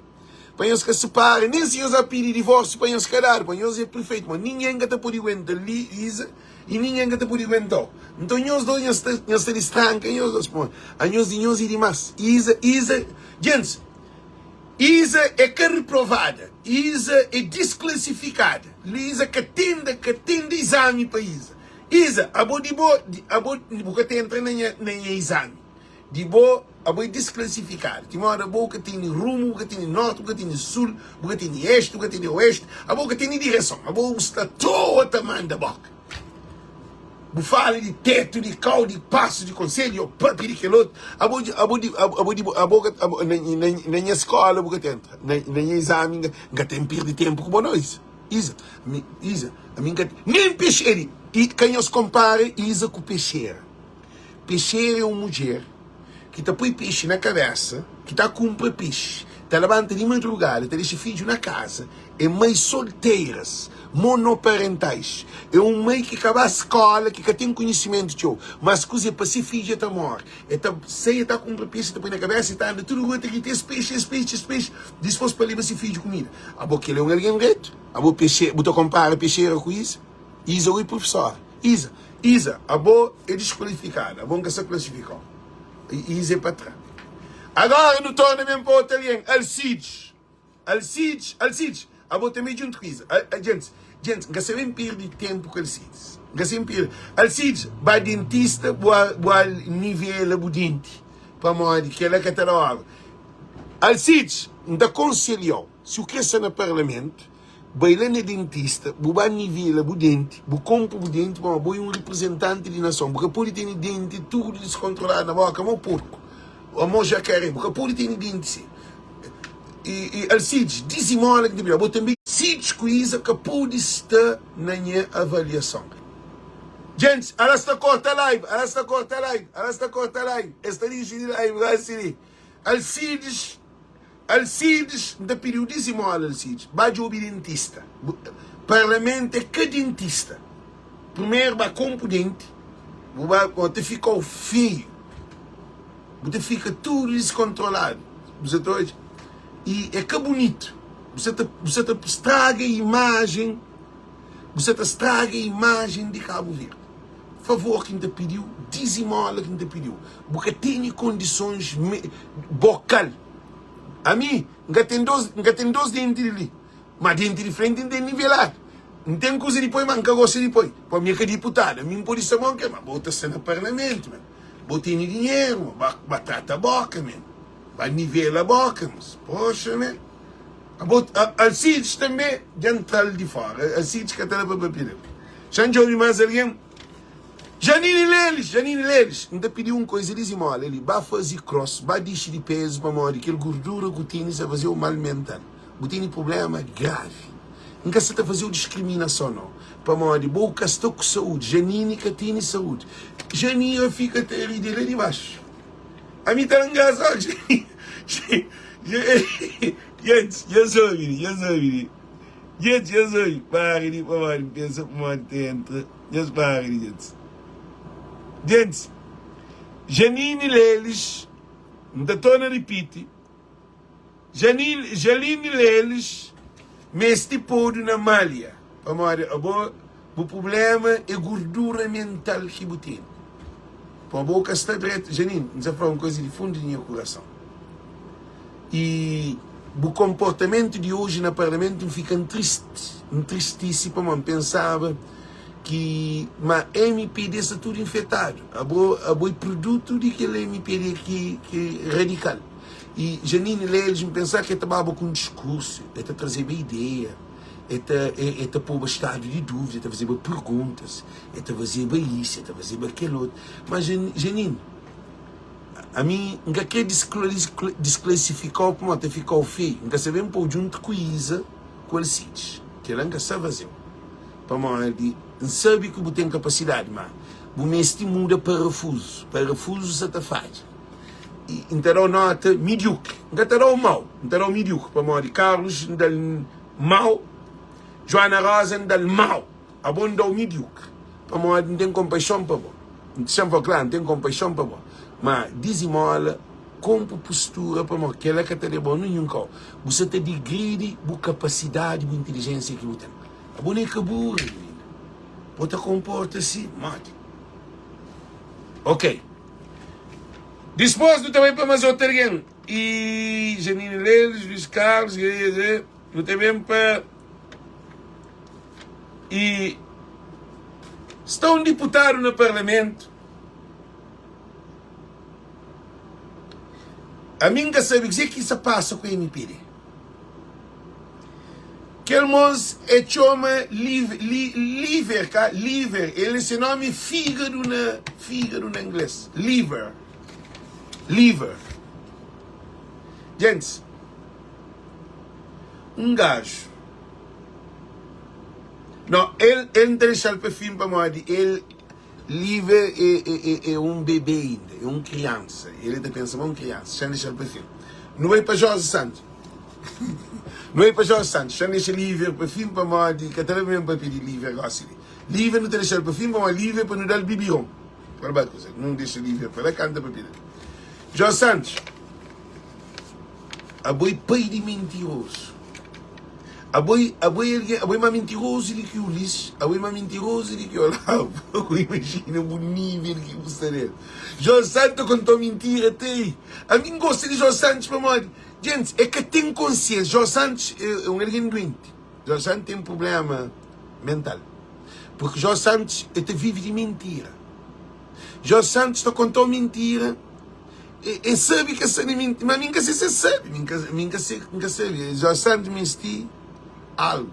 Pa nhos ka sipara, nen si nhos a pidi divórsiu pa nhos ka dadu, pa nhos é perfeitu, ma ningen ka ta pode guenta li Isa i ningen ka ta pode guenta-u. Nton nhos dos nhos ta nhos ta distranka nhos dos, pamodi anhos di nhos é dimás. Isa, Isa, gentis, Isa é ka reprovada, Isa é disklasifikada. Li Isa ka tenda, ka tenda izami pa Isa. Isa, abo di bo, abo bu ka ta entra na nha na nha izami. Di bo, abo é disklasifikadu. Ti moda abo ka tene rumu, bu ka tene norti, bu ka tene sul, bu ka tene este, bu ka tene oeste, abo ka tene direson. Abo bu sta toa ta manda boka. Bu fala di tetu, di kau, di pasu, di konselhu, o papia di kel otu. Abo, abo di, abo di, abo ka, abo, na, na, na nha skola bu ka ta entra. Na, na nha izami N ka ten pirdi tenpu ku bo no, Isa. Isa, mi, Isa, ami N ka, nen pexeri. I ka nhos konpara Isa ku pexera. Pexera é un mudjer ki ta poi pexi na kabésa, ki ta kunpra pexi, ta labanta di madrugada, ta dexa fidju na kaza. É mai solteiras, monoparentais. É un mai ki ka ba skóla, ki ka ten konhisimentu txeu, mas kuzê pa se fidju el ta móre. El ta sai, el ta kunpra pexi, el ta poi na kabésa, el ta anda tudu rua ta grita, Es pexi, es pexi, es pexi, dispôs pa leba se fidju kumida. Abo kel é un algen dretu? Abo pexera, bu ta konpara pexera ku Isa? Isa oi professora. Isa, Isa, abo é deskualifikada, abo N ka sa klasifikau. Isa é pa tra. Agora nu torna ben pa otu algen, Alcides. Alcides, Alcides, abo tanbe djuntu ku Isa. Djentis, djentis, N ka sa ben pirdi tenpu ku Alcides. N ka sa ben pirdi. Alcides, ba dentista bu bu al nivela bu denti, pamodi kela ka ta da obra. Alcides, N ta konselhau, si u kre sta na parlamentu, bai la na dentista, bu ba nivela bu denti, bu konpo bu denti, pamodi bo e un riprizentanti di nason. Bu ka pode tene denti tudu diskontroladu na boka, mo porku, o mo jakare. Bu ka pode tene denti si. I Alcides, dizimola ki ta bira. Bo tanbe. Alcides ku Isa ka pode sta na nha avaliason. Djentis, ala sta korta live, ala sta korta live, ala sta korta live. Es ta dixi di live gosi li. Alcides, Alcides, N ta pidi-u dizimola, Alcides. Ba djobe dentista. Parlamentu é ka dentista. Primeru ba konpo denti, bu ba, bo ta fika-u feiu. Bu ta fika tudu diskontroladu. Bu sa ta odja? I é ka bunitu. Bu sa ta, bu sa ta straga imajen, bu sa ta straga imajen di Kabu Verdi. Favor ki N ta pidi-u, dizimola ki N ta pidi-u. Bu ka tene kondisons bokal. Ami, N ka ten dos, N ka ten dos denti di li, ma denti di frenti N ten niveladu. N ten kuza di poi, ma N ka gosta di poi. Pabia mi é ka diputadu, ami N pode sta bon ke, ma bo ta sta na parlamentu, man. Bo tene dinheru, ba, ba trata boka, man. Ba nivela boka, mas poxa, man. Abo, Alcides tanbe dja N tra-l di fora. Alcides ka ta da pa papia del. Xa N djobe mas algen. Janine Lelis, Janine Lelis, N ta pidi-u un koiza dizimola li. Ba faze kros, ba dixi di pezu pamodi kel gordura ku tene sa faze-u mal mental. Bu tene prublema gravi. N ka sa ta faze-u diskriminason no, pamodi bo ka sta ku saúdi. Janine ka tene saúdi. Janira fika ta ri di la di baxu. Ami ta da ngrasa Janine. Gentis, nhos obi li, nhos obi li. Gentis, nhos obi. Para di pamodi N pensa pamodi ta entra. Nhos para di gentis. Gentis, Janine Lelis, N ta torna ripiti, Janine, Jaline Lelis meste podu na malha pamodi abo bu prublema é gordura mental ki bu tene. Pa bo ka sta dretu. Janine, N sa fla un koza di fundu di nha kurason. I bu konportamentu di oji na parlamentu N fika ntristi, N tristisi pamodi N pensaba ki ma mpd sta tudu infetadu. Abo, abo é produtu di kel mpd ki, ki radikal. I Janine Lelis, N pensa ki el ta baba ku un diskursu, el ta trazeba ideia, el ta, el ta poba stadu di dúvida, el ta fazeba perguntas, el ta fazeba isu, el ta fazeba kel otu. Má Janine, ami N ka krê disklasifikau pamodi ta fikau feiu. N ka sa ben pô-u djuntu ku Iza ku Alcides. Kel-la N ka sa faze-u pamodi N sabe ki bu ten kapasidadi, má bu meste muda parafuzu. Parafuzu sa ta fadja. N ta da-u nota midiukri. N ka ta da-u mau, N ta da-u midiukri pamodi Carlos N da-l mau, Joana Rosa N da-l mau, abo N da-u midiukri pamodi N ten konpaixon pa bo. N ta fla klaru, N ten konpaixon pa bo, ma dizimola, konpo postura pamodi kel-la ka ta leba-u ninhun kau. Bu sa ta digridi bu kapasidadi, bu intilijensia ki bu ten. Abo ne ka buru, minina. Bo ta konporta si modi? Ok. Dispôs nu ta bai pa más otu algen. I Janine Lelis, Luis Carlos, nu ta ben pa i sta un diputadu na parlamentu. Ami N ka sabe kuzê ki sa pasa ku mpd. Kel mos é txoma liver ka liver el se nomi é fígado na fígado na inglês liver liver Gentis un gajo no el el N ta dexal pa fin pamodi el liver é é é un bebê inda é un kriansa el ta pensa ma un kriansa xa N dexal pa fin nu bai pa Jose Santos. Nu bai pa Jorge Santos, xa N dexa Lívia pa fin pamodi ka ta da mesmu pa pidi Lívia gosi li. Lívia nu ta dexa-l pa fin pamodi Lívia é pa nu da-l bibiron. Pa ba kuza, nu dexa Lívia pa la kanta pa pidi. Jorge Santos, abo é pai di mintirozu. Abo abo é algen, abo é más mintirozu di ki Ulisses, abo é más mintirozu di ki Olavo. Bu imajina bu nível ki bu sta nel. Jorge Santos ta konta-u mintira te aí. Ami N gosta di Jorge Santos pamodi, gentis, el ka ten konsiensia. Jorge Santos é un algen duenti. Jorge Santos ten prubléma mental. Purki Jorge Santos el ta vive di mintira. Jorge Santos ta konta-u mintira. E sabe ke sta na minti, ma mi N ka se se sabe, mi N ka se, N ka sabe. Jorge Santos mesti algu.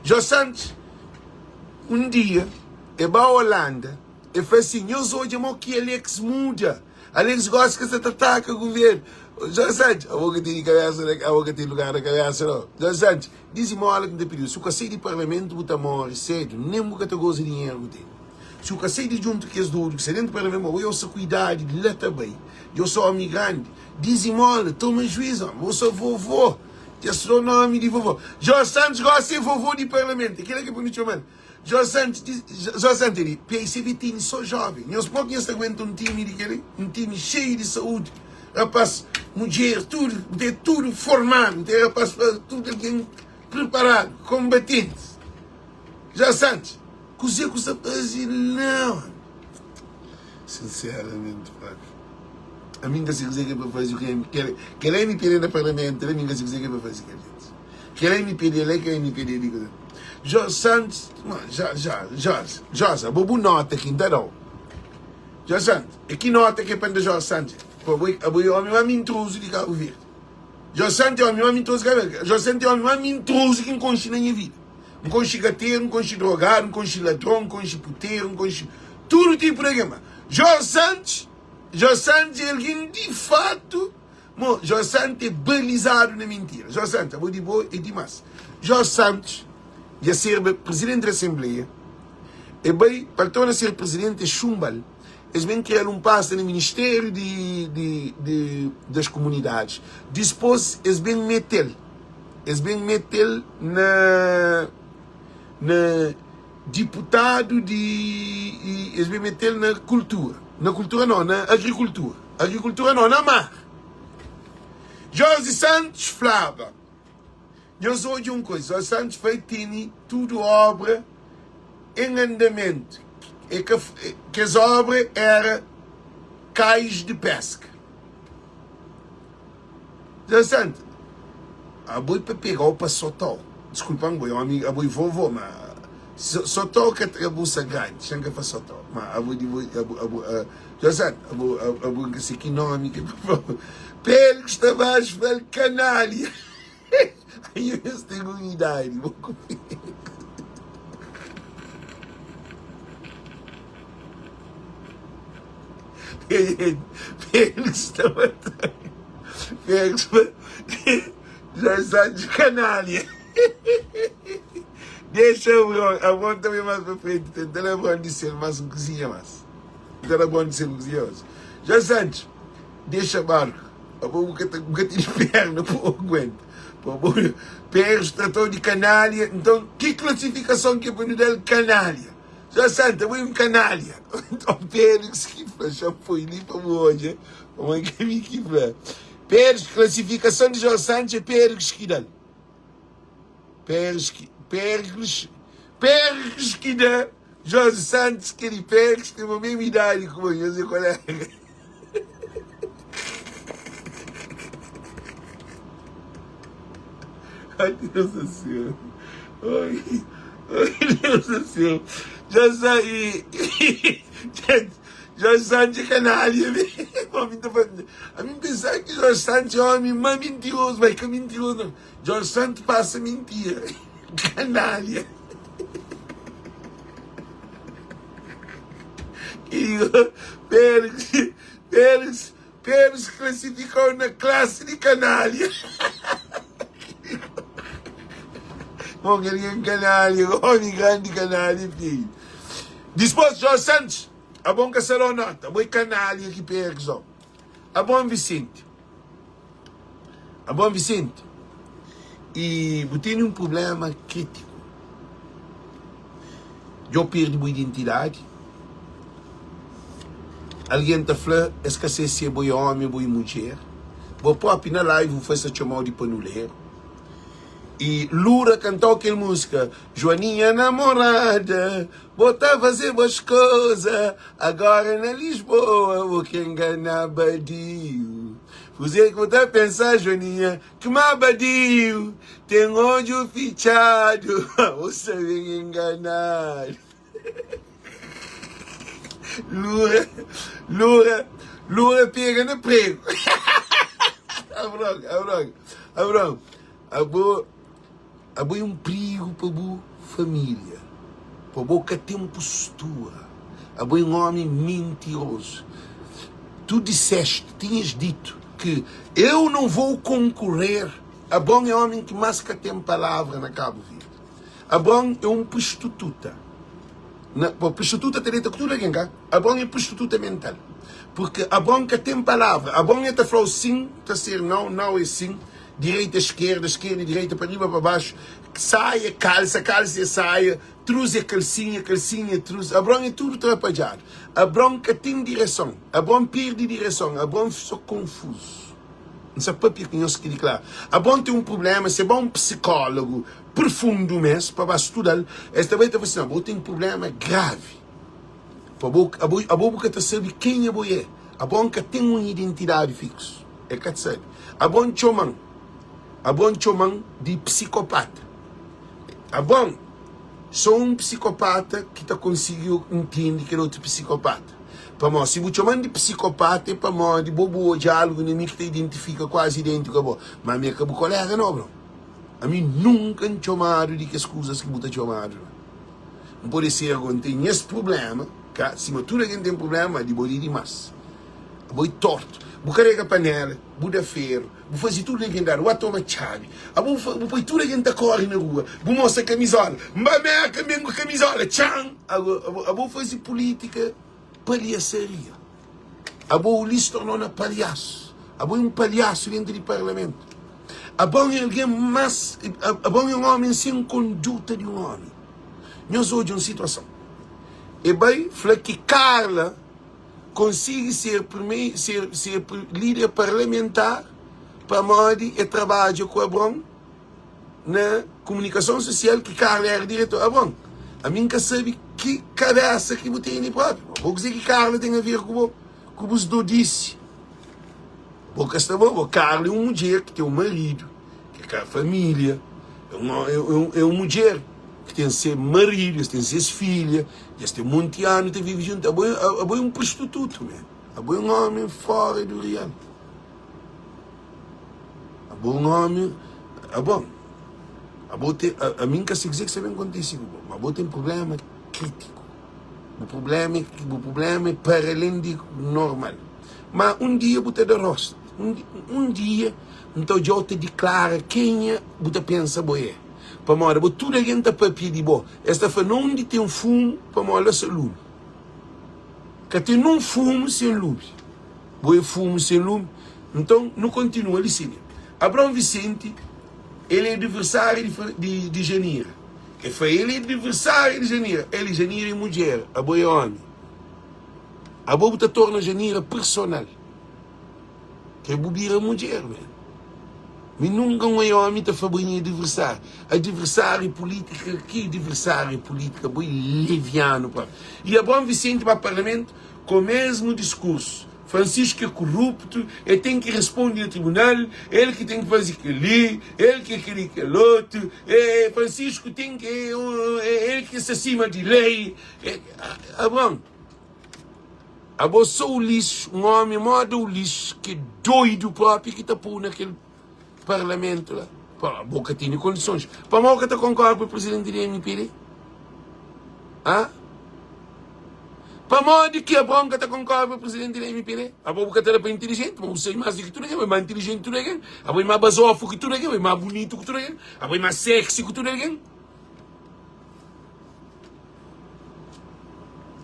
Jorge Santos, un dia, e ba Holanda, e fla sin, nhos odja mo ki Alex muda, Alex gosi ka sa ta ataka guvernu. Jorge Santos, abo ka tene kabesa na, abo ka tene lugar na kabesa no. Jorge Santos, dizimola ki N ta pidiu, si bu ka sai di parlamentu bu ta more sedu, nen bu ka ta goza dinheru ku tene. Si bu ka sai di djuntu kes dodu ki sta dentu parlamentu, ma bo yo sa ku idadi di la ta bai, yo sa omi grandi, dizimola, toma juiz, omi, bo sa vovô, dja sta da nomi di vovô. Jorge Santos gosi é vovô di parlamentu, é kila ki bu txomal. Jorge Santos, Jorge Santos é di PICV tene so joven, nhos propi nhos ta aguenta un timi di keli? Un timi xeiu di saúdi, rapas, mudjer, tudu, bu ten tudu formadu, bu ten rapas, tudu algen preparadu, kombatentis. Jorge Santos. Kuzê ku sta faze la man? Sinseramenti papi, ami N ka si kuzê ki é pa faze ku M. Kel MP li na parlamentu la, mi N ka si kuzê ki é pa faze kel li. Kel MP li la, kel MP li li. Jorge Santos, Jorge, Jorge, abo bu nota ki N ta da-u. Jorge Santos, é ki nota ki é pa N da Jorge Santos? Abo é omi más mintrozu di Kabu Verdi. Jorge Santos é omi más mintrozu di Kabu Verdi. Jorge Santos é omi más mintrozu ki N konxe na nha vida. N konxe gateru, N konxe drogadu, N konxe ladron, N konxe puteru, N konxe tudu tipu di algen. Ma Jorge Santos, Jorge Santos é algen di fatu. Mo, Jorge Santos é balizadu na mintira. Jorge Santos, abo di bo é dimas. Jorge Santos dja serba prizidenti di asenbleia, e bai pa el torna ser prizidenti, e xunba-l. Es ben kria-l un pasta na Ministériu di, di, di, das Komunidadis. Dispôs es ben mete-l, es ben mete-l na, na diputadu di, es ben mete-l na kultura, na kultura nau, na agrikultura, agrikultura nau, na mar. Jorge Santos flaba, Nhos odja un koisa, Jorge Santos fla, tene tudu obra en andamentu. E ka, kes obra era kais di peska. Jorge Santos, abo é pa pegau pa sotau. Diskulpa-m, bo é omi, abo é vovô, ma sotau ka trabusa grandi, xan ka fla sotau, ma abo di bo, abo, abo, Jorge Santos, abo, abo, N ka se ki nomi ki pa fla-u. Félix Tavares fla-l kanalha. Nhos ten un idadi bo ku Félix ta mata Félix já está de canalha Deixa Abrão, Abrão também mais pra frente Tenta Abrão dizer mais um cozinha mais Tenta Abrão dizer um cozinha mais Já Santos, deixa barco Abo bu ka ta bu ka tene perna pa bu aguenta. Pa bo Pérez tratou di kanalha, nton ki klasifikason ki é pa nu da-l? Kanalha. Dja Santa, bo é un kanalha. Nton Pérez ki fla, xa poi li pa bu odja pamodi ka mi ki fla. Pérez, klasifikason di Jorge Santos é Pérez ki da-l. Pérez ki, Pérez, Pérez ki da Jorge Santos, kel-li Pérez ten bu mesmu idadi ku bo, nhos é kolega. Ai Deus do céu. Ai, ai Deus do céu. Já saí. Jorge Santos é canalha. A mim pensar que Jorge Santos é homem mas mentiroso, vai que mentiroso não. Jorge Santos passa mentira. Canalha. Félix, Félix, Félix classificou na classe de canalha. Bom, ele é um canalha, homem grande canalha, filho. Depois, Jorge Santos, a bom que será nota, boi canalha que Pérez, ó. A bom Vicente. Abo Vicente, i bu tene un prublema kritiku. Djo perde bu identidadi. Algen ta fla es ka se si abo é omi o bo é mudjer. Bo propi na live bu fla es ta txomau di panuleru. I Lura kantau kel múzika Joaninha namorada Bo ta faze bos koza Agora na Lisboa Bo ke ngana badiu Kuze ki bo ta pensa Joaninha Kma badiu Ten odju fitxadu Bo sta ben enganadu Lura, Lura, Lura pega na prego. Abrão, Abrão, Abrão, abo, abo é um perigo pa bu família. Pa bo ka tem postura. Abo é um homem mentiroso. Tu disseste, tinhas dito que eu não vou concorrer. Abrão é homem que mais ka tem palavra na Cabo Verde. Abraon é un prostituta. Na, bo, prostituta ta deta ku tudu algen, ka? Abraon é prostituta mental. Porque Abraon ka ten palavra. Abraon é ta fla-u sin, ta ser nau, nau é sin, direita, eskerda, eskerda, direita, pa riba, pa baxu, saia, kalsa, kalsa é saia, trus é kalsinha, kalsinha é trus. Abraon é tudu trapadjadu. Abraon ka ten direson. Abraon perde direson. Abraon fika konfuzu. N sa papia ku nhos ki diklara. Abraon ten un prubléma, se ba un psikólogu profundu mes pa ba studa-l, es ta bai ta fla si, Bo ten prubléma gravi. Pa bo, abo, abo bu ka ta sabe kenha bo é. Abraon ka ten un identidadi fiksu. El ka ta sabe. Abraon txoma-m, Abraon txoma-m di psikopata. Abraon, sô un psikopata ki ta konsigi ntende kel otu psikopata. Pamodi si bu txoma-m di psikopata é pamodi bo bu odja algu na mi ki ta identifika kuazi idêntiku a bo. Má ami é ka bu koléga nau, bro. Ami nunka N txomadu di kes kuzas ki bu ta txomadu la. N pode ser ku N ten nhas prubléma, ka? Sima tudu algen ten prubléma, má di bo di dimás. Abo é tortu. Bu karega panéla, bu da feru, bu faze tudu algen dadu, bu ba toma txabi. Abo bu poi tudu algen ta kóre na rua, bu mostra kamizóla. N ba Mérka, N ben ku kamizóla, txan! Abo bu faze pulítika palhasaria. Abo Ulisses tornou na palhasu. Abo é un palhasu dentu di parlamentu. Abo é algen mas, abo é un omi sen konduta di un omi. Nhos odja un situason. E bai fla ki Carla konsigi ser primeiro, ser, ser líder parlamentar pamodi e trabadja ku Abron na komunikason sosial ki Carla era diretor. Abron, ami N ka sabe ki kabesa ki bu tene propi. Bo kuzê ki Carla ten a ver ku bo, ku bus dodisi? Bo ka sta bo, bo Carla é un mudjer ki ten un maridu, ki ka família, é un, é un, é un mudjer ki ten se maridu, es ten ses filha, es ten monti anu ta vive juntu. Abo, abo é un prostitutu, man. Abo é un omi fora do real. Abo un omi, abo, abo te, a, ami N ka sa kuzê ki sta ben kontise ku bo, ma abo ten prubléma krítiku. Bu prubléma é, bu prubléma é para alén di normal. Ma un dia bu ta da rostu, un, un dia N ta odja-u ta diklara kenha bu ta pensa bo é. Pamodi abo tudu algen ta papia di bo, es ta fla na undi ten fumu pamodi la sta lumi. Ka ten nun fumu sen lumi. Bo é fumu sen lumi? Nton, nu kontinua li sima. Abraon Vicente, el é adversáriu di, di Janira. El fla, el é adversáriu di Janira. El, Janira é mudjer, abo é ómi. Abo bu ta torna Janira personal. Ke bu bira mudjer, man. Mi nunka N oia ómi ta fla bo é nha adversáriu. Adversáriu pulítika, ki adversáriu pulítika? Bo é levianu própi. I Abraon Vicente ba parlamentu ku mesmu diskursu. Francisco é koruptu, el ten ki responde na tribunal, el ki ten ki faze kel-li, el ki é kel-li kel otu, e Francisco ten ki, el ki sta sima di lei. Abraon, abo so Ulisses, un omi moda Ulisses ki é doidu propi ki ta pô-u na kel parlamentu la. Bo ka tene kondisons. Pamodi bu ka ta konkorda ku presidenti di MPD? Ha? Pamodi ki Abraon ka ta konkorda ku presidenti di MPD? Abo bu ka ta da pa intilijenti, ma bu sabe más di ki tudu algen, bu é más intilijenti ki tudu algen, abo é más bazofu ki tudu algen, abo é más bunitu ki tudu algen, abo é más sexy ki tudu algen.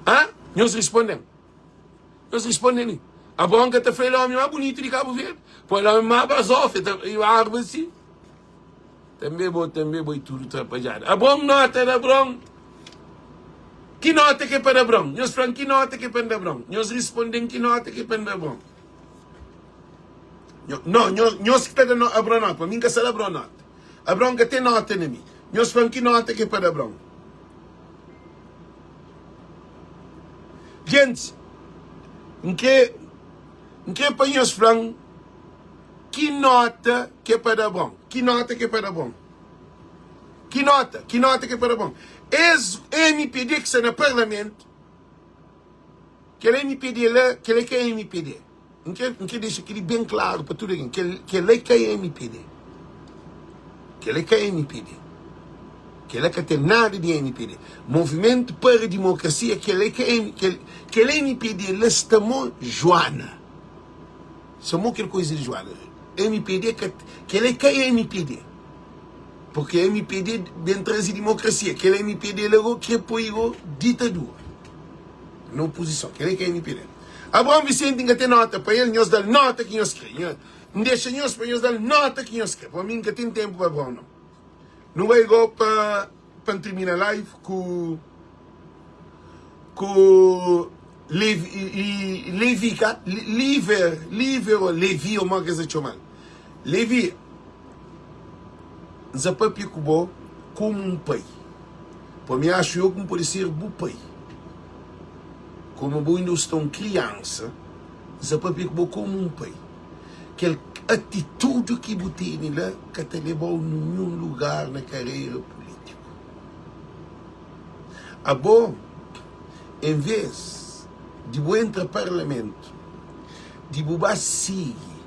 Ha? Nhos responde-m. Nhos responde li. Abraon ka ta fla el é omi más bunitu di Kabu Verdi. Pô el é omi más bazofu, el ta e barba asi. Tanbe bo, tanbe bo e tudu trapadjadu. Abraon nota da Abraon. Ki nota ki é pa da Abraon? Nhos fla-m ki nota ki é pa N da Abraon. Nhos responde-m ki nota ki é pa N da Abraon. Nho, no, nhos, nhos ki ta da Abraon nota, pa mi N ka sa da Abraon nota. Abraon ka ten nota na mi. Nhos fla-m ki nota ki é pa da Abraon. Gentis, N kre, N kre pa nhos fla-m ki nota ki é pa da Abraon. Ki nota ki é pa da Abraon. Ki nota, ki nota ki é pa da Abraon. Es MPD ki sta na parlamentu, Kel mpd la, kel é ka mpd. N kre, N kre dexa kel-li ben klaru pa tudu algen, kel, kel-la é ka mpd. Kel-la é ka mpd. Kel-la ka ten nada di mpd. Movimentu para Dimokrasia, kel-la é ka M, kel, kel mpd la sta mo Juana. Sta mo kel koiza di Juana. Mpd ka, kel-la é ka mpd. Porque mpd ben traze dimokrasia. Kel mpd la go kre poi go ditadura. Na opozison. Kel-li ka mpd. Abraão Vicente N ka ten nota pa el, nhos da-l nota ki nhos kre. Nho, N dexa nhos pa nhos da-l nota ki nhos kre. Pa mi N ka ten tenpu pa Abraão nau. Nu bai go pa pa N tirmina live ku ku Levi, Levi ka? Liver, Liver ou Levi ou mo ki es ta txoma-l. Levi, N sa papia ku bo komu un pai. Pa mi axu yo ku N pode ser bu pai. Komu bo inda bu sta un kriansa, N sa papia ku bo komu un pai. Kel atitudu ki bu tene la ka ta leba-u ninhun lugar na karera pulítiku. Abo, en vês di bu entra parlamentu, di bu ba sigi,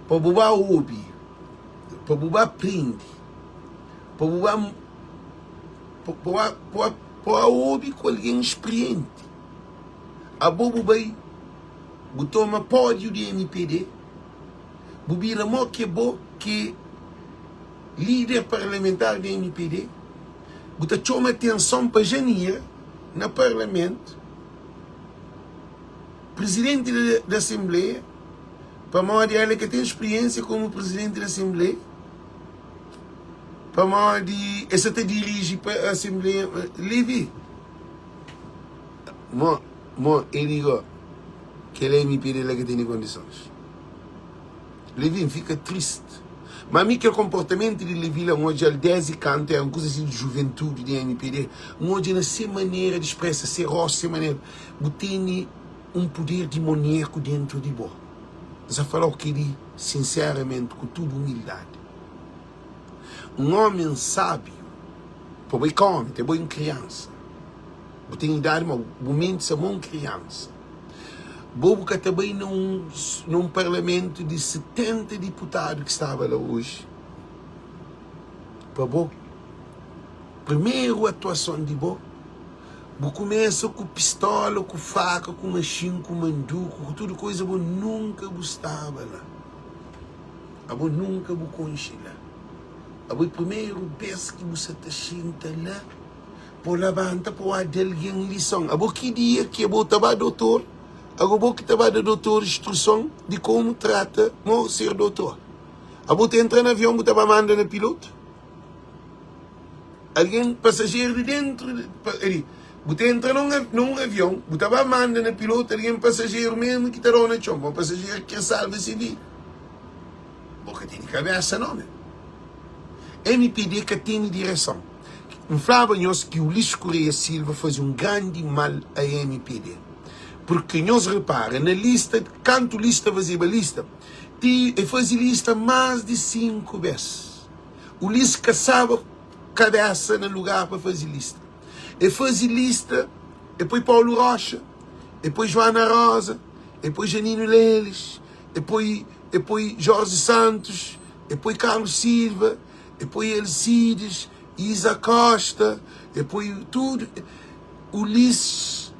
pa bu ba obi, pa bu ba prende, pa bu ba pa bu ba pa bu ba obi ku algen sprienti. Abo bu bai bu toma pódiu di mpd, bu bira mo ke bo ke líder parlamentar di mpd, bu ta txoma atenson pa Janira na parlamentu, Prizidenti di asenbleia, pamodi el ka ten spriensia komu prizidenti di asenbleia, pamodi el sa ta diriji pa asenbleia. Levi, mo, mo, el di go, kel MP di la ka tene kondisons. Levi, N fika tristi. Ma mi kel konportamentu di Levi la, N odja-l desdi kantu éra un kuza si di juventudi di mpd, N odja na se manera di spresa, se rostu, se manera. Bu tene un puder dimoniaku dentru di bo. N sa fala-u kel-li sinseramenti, ku tudu umildadi. Un ómi sábiu, pa bo é ka ómi, ta bo é un kriansa. Bu ten idadi, ma bu menti sta mo un kriansa. Bo bu ka ta bai na un na un parlamentu di 70 diputadu ki staba la oji pa bo primeru atuason di bo Bu kumesa ku pistola, ku faka, ku maxin, ku manduku, ku tudu koiza, bo nunka bu staba la. Abo nunka bu konxe la. Abo é primeru bes ki bu sa ta xinta la pa labanta pa oa da algen lison. Abo ki dia ki abo ta ba dotor, ago bo ki ta ba da dotor instruson di komu trata mo ser dotor. Abo ta entra na avion bu ta ba manda na pilotu? Algen pasajeru di dentru di bu ta entra na un avion bu ta ba manda na pilotu algen pasajeru mesmu ki ta dau na txon ma pasajeru ki kre salva se vida bo ka tene kabesa no men mpd ka tene direson N flaba nhos ki Ulisses Correia Silva faze un grandi mal a mpd purki nhos repara na lista kantu Ulisses ta fazeba lista ti e faze lista mas di 5 bes. Ulisses kasaba kabésa na lugar pa faze lista. E faze lista, e poi Paulu Roxa, e poi Joana Rosa, e poi Janino Lelis, e poi e poi Jorge Santos, e poi Carlos Silva, e poi Alcides, Isa Costa, e poi tudu. Ulisses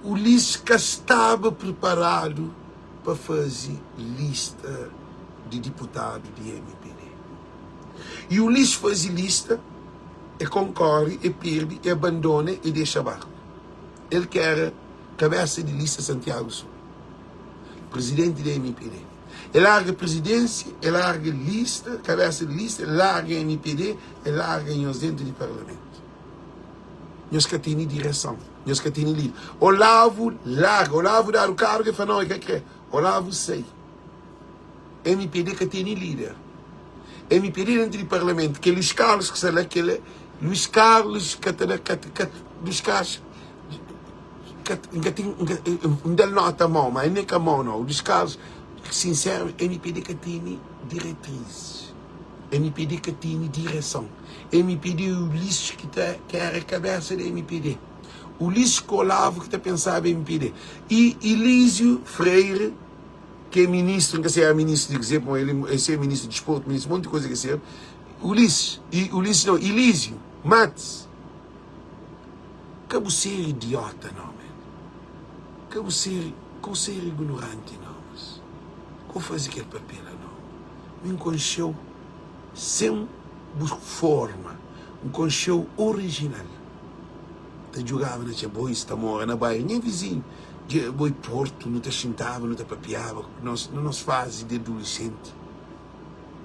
Ulisses ka staba preparadu pa faze lista di diputadu di mpd. I Ulisses faze lista, e konkore, e perde, e abandona, e dexa barku. El ki era kabesa di lista Santiago Sul, prizidenti di mpd. E larga prizidênsia, e larga lista, kabesa di lista, e larga mpd, e larga nhos dentu di parlamentu. Nhos ka tene direson, nhos ka tene lider. Olavo larga, Olavo dadu kargu, e fla nau, e ka kre. Olavo sai. Mpd ka tene lider. Mpd dentu di parlamentu ke Luis Carlos ki sta la kel Luis Carlos ka ta da ka ka Luis Carlos ka nka ten nka N da-l nota mau ma el ne ka mau nau Luis Carlos sinseru mpd ka tene diretrizis mpd ka tene direson mpd é Ulisses ki ta ki era kabesa di mpd Ulisses ku Olavo ki ta pensaba mpd i Elísio Freire ki é ministru, N ka ser ministru di kuzê, pamodi el é ser ministru di disportu, ministru monti kuza ki ser, Ulisses, i Ulisses não, Elísio Matos, ka bu ser idiota não, man, ka bu ser, ka bu ser ignoranti não, mas ka bu faze kel papel la não, mi N konxe-u sen bu forma, N konxe-u orijinal. Ta djugaba na txeu bois ta mora na bairu nha vizinhu dja boi portu nu ta xintaba nu ta papiaba nos na nos fazi di adulesenti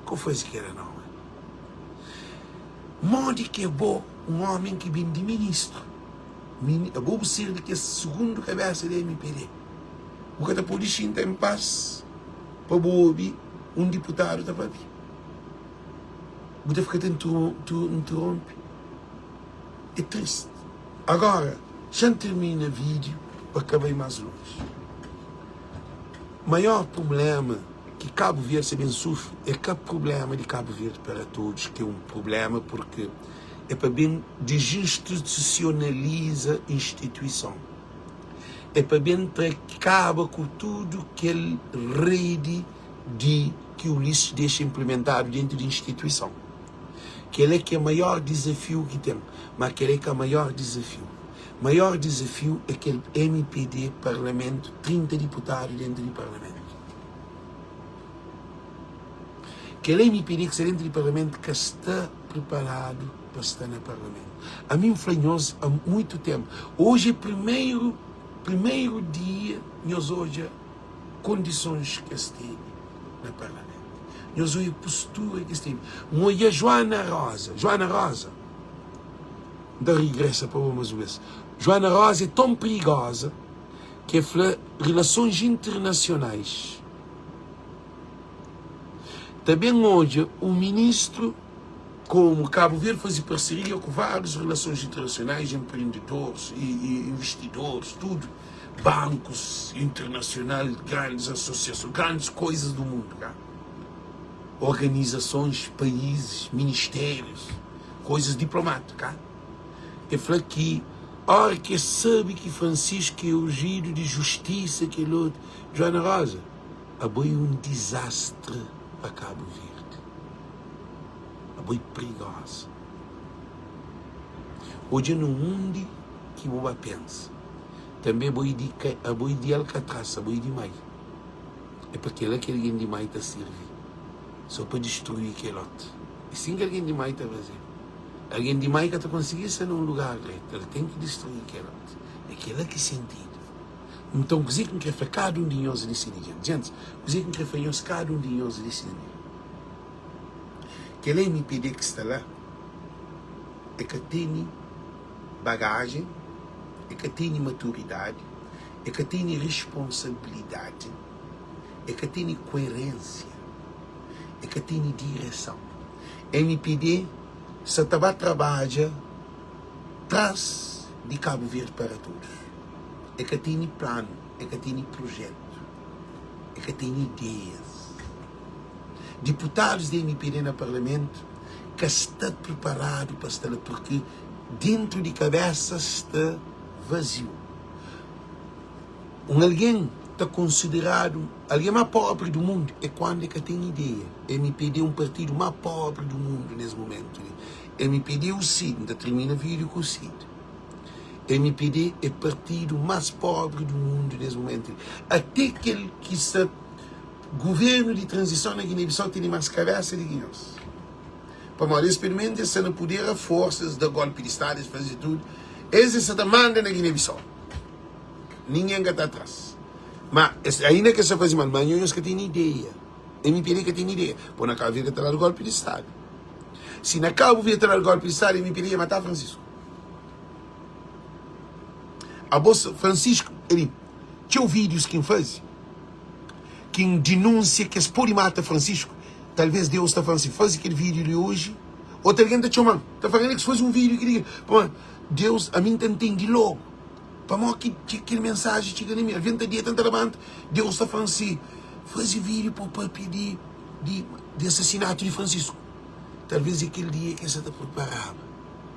ko fazi kela nau man modi ki abo un omi ki bin di ministru mini abo bu ser di kes sugundu kabesa di mpd bu ka ta podi xinta en pas pa bu obi un diputadu ta papia bu ta fika ta nterompi. É triste. Agora, xa-m termina vídeo pa ka bai más lonji. Maior problema ki Cabo Verde sa ben sufri é ka problema di Cabo Verde para todos, ki é un problema porque é pa ben desinstitucionaliza instituison, é pa ben tra kaba ku tudu kel redi di ki Ulisses dexa inplimentadu dentu di instituison. Kel-la ki é maior dizafiu ki ten. Má kel-la é ka maior dizafiu. Maior dizafiu é kel mpd, parlamentu, 30 diputadu déntu di parlamentu. Kel mpd ki sta déntu di parlamentu ka sta priparadu pa sta na parlamentu. Ami N fla nhos a muitu ténpu, oji é primeru, primeru dia nhos odja kondisons ki es tene na parlamentu. Nhos oia postura ki es tene. N oia Joana Rosa. Joana Rosa, N ta rigresa pa bo mas un bes. Joana Rosa é ton perigoza ki e fla rilasons internasionais ta ben odja un ministru komu Kabu Verdi faze parseria ku várius rilasons internasionais, enprendedoris i investidoris, tudu. Bancos internacional, grandes associações, grandes coisas do mundo cá. Organizações, países, ministérios, coisas diplomáticas cá. E fla que hora que sabe que Francisco é ungido de justiça, aquele outro. Joana Rosa, abo é um desastre para Cabo Verde. Abo é perigosa. Odja no undi ki bu ba pensa. Tanbe bo e di abo e di alkatras, abo e di mai. É pa kela ki algen di mai ta sirvi, so pa distrui kelot. É sin ki algen di mai ta faze. Algen di mai ka ta konsigi sta na un lugar dretu, el ten ki distrui kelot. É kela ki sentidu. Nton, kuze ki N kre fla kada un di nhos li sin di djenti? Djentis, kuze ki N kre fla nhos kada un di nhos li sin di? Kel mpd ki sta la, e ka tene bagajen, e ka tene maturidadi, e ka tene responsabilidadi, e ka tene kuerensia, e ka tene direson. Mpd sa ta ba trabadja tras di Cabo Verde para Todos. E ka tene planu, e ka tene projetu, e ka tene ideias. Diputadus di mpd na parlamentu ka sta priparadu pa sta la purki Dentu di kabésa sta vaziu. Un algen ta konsideradu algen má póbri du mundu é kuandu el ka ten ideia. Mpd é un partidu má póbri du mundu nes mumentu li. Mpd é u Cid, N ta tirmina vídiu ku u Cid. Mpd é partidu más póbri du mundu nes mumentu li. Até kel ki sta guvernu di tranzison na Guiné-Bissau tene más kabésa di ki nhos. Pamodi es pelumenus es sta na puder a forsa, es da golpi di stadu, es faze tudu, es es sa ta manda na Guiné-Bissau. Ningen ka ta atras. Ma es ainda ke sa faze mal, ma nhos ka tene ideia. MPD ka tene ideia. Po na Cabo Verde ka ta dadu golpi di stadu. Si na Cabo Verde ta dadu golpi di stadu, MPD ia mata Francisco. Abo Francisco, ali, txeu vídeos ki N faze, ki N dinúnsia ki es pode mata Francisco. Talvês Deus ta fla-m si, faze kel vídiu li oji. Otu algen ta txoma-m, ta fla-m, Alex, faze un vídiu kel-li. Pamodi Deus, ami N ta ntende lógu pamodi ki kel mensaji txiga na mi. Alvês N ta deta, N ta labanta, Deus ta fla-m si, faze vídiu pa bu pâpia di di asasinatu di Francisco. Talvês é kel dia ki el sta ta priparaba.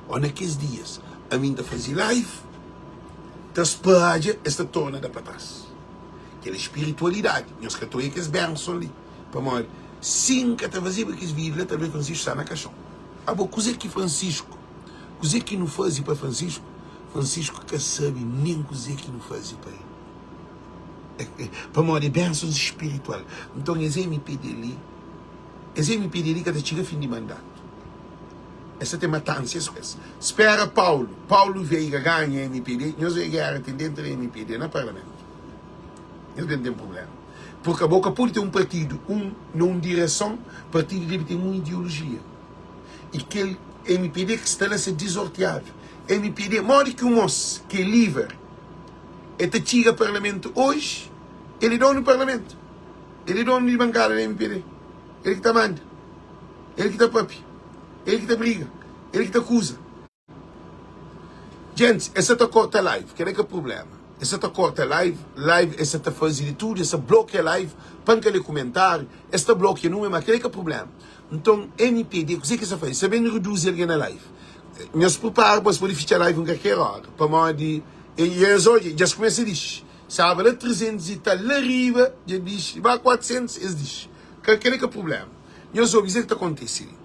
Ô na kes dias, ami N ta faze live, ta spadja, es ta torna da pa tras. Kel spiritualidadi, nhos ka ta oia kes benson li. Pamodi si N ka ta fazeba kes vídiu la, talvês Francisco sta na kaxon. Abo, kuzê ki Francisco, kuzê ki nu faze pa Francisco? Francisco ka sabe nen kuzê ki nu faze pa el. Pamodi é bensons spiritual. Nton, es MPD li, es MPD li ka ta txiga fin di mandatu. Es ta ten matansa es ku es. Spera Paulo, Paulo Veiga ganha MPD, nhos oia géra ten dentu di MPD na parlamentu. Nhos ben ten prubléma. Purki abo ka pode ten un partidu un na un direson, partidu debe ten un ideolojia. I kel mpd ki sta la sta dizortiadu. Mpd, modi ki un mos ki é liver e ta txiga parlamentu oji, el é donu di parlamentu, el é donu di bankada di mpd, el ki ta manda, el ki ta papia, el ki ta briga, el ki ta kuza. Gentis, es sa ta korta live, kel-la é ka prubléma. Es sa ta korta live, live es sa ta faze di tudu, es sa blokia live pa N ka lé kumentáriu, es ta blokia númeru, ma kel-la é ka prubléma. Nton, mpd, kuzê ki es sa faze? Es sa ben reduzi algen na live. Nhos pripara pa es pode fitxa live un kalker óra, pamodi i es odja, dja es kumesa dixi. Staba la 300 i tal, la riba dja dixi, ba 400 es dixi. Ka kel-la é ka prubléma. Nhos obi kuzê ki ta kontise li.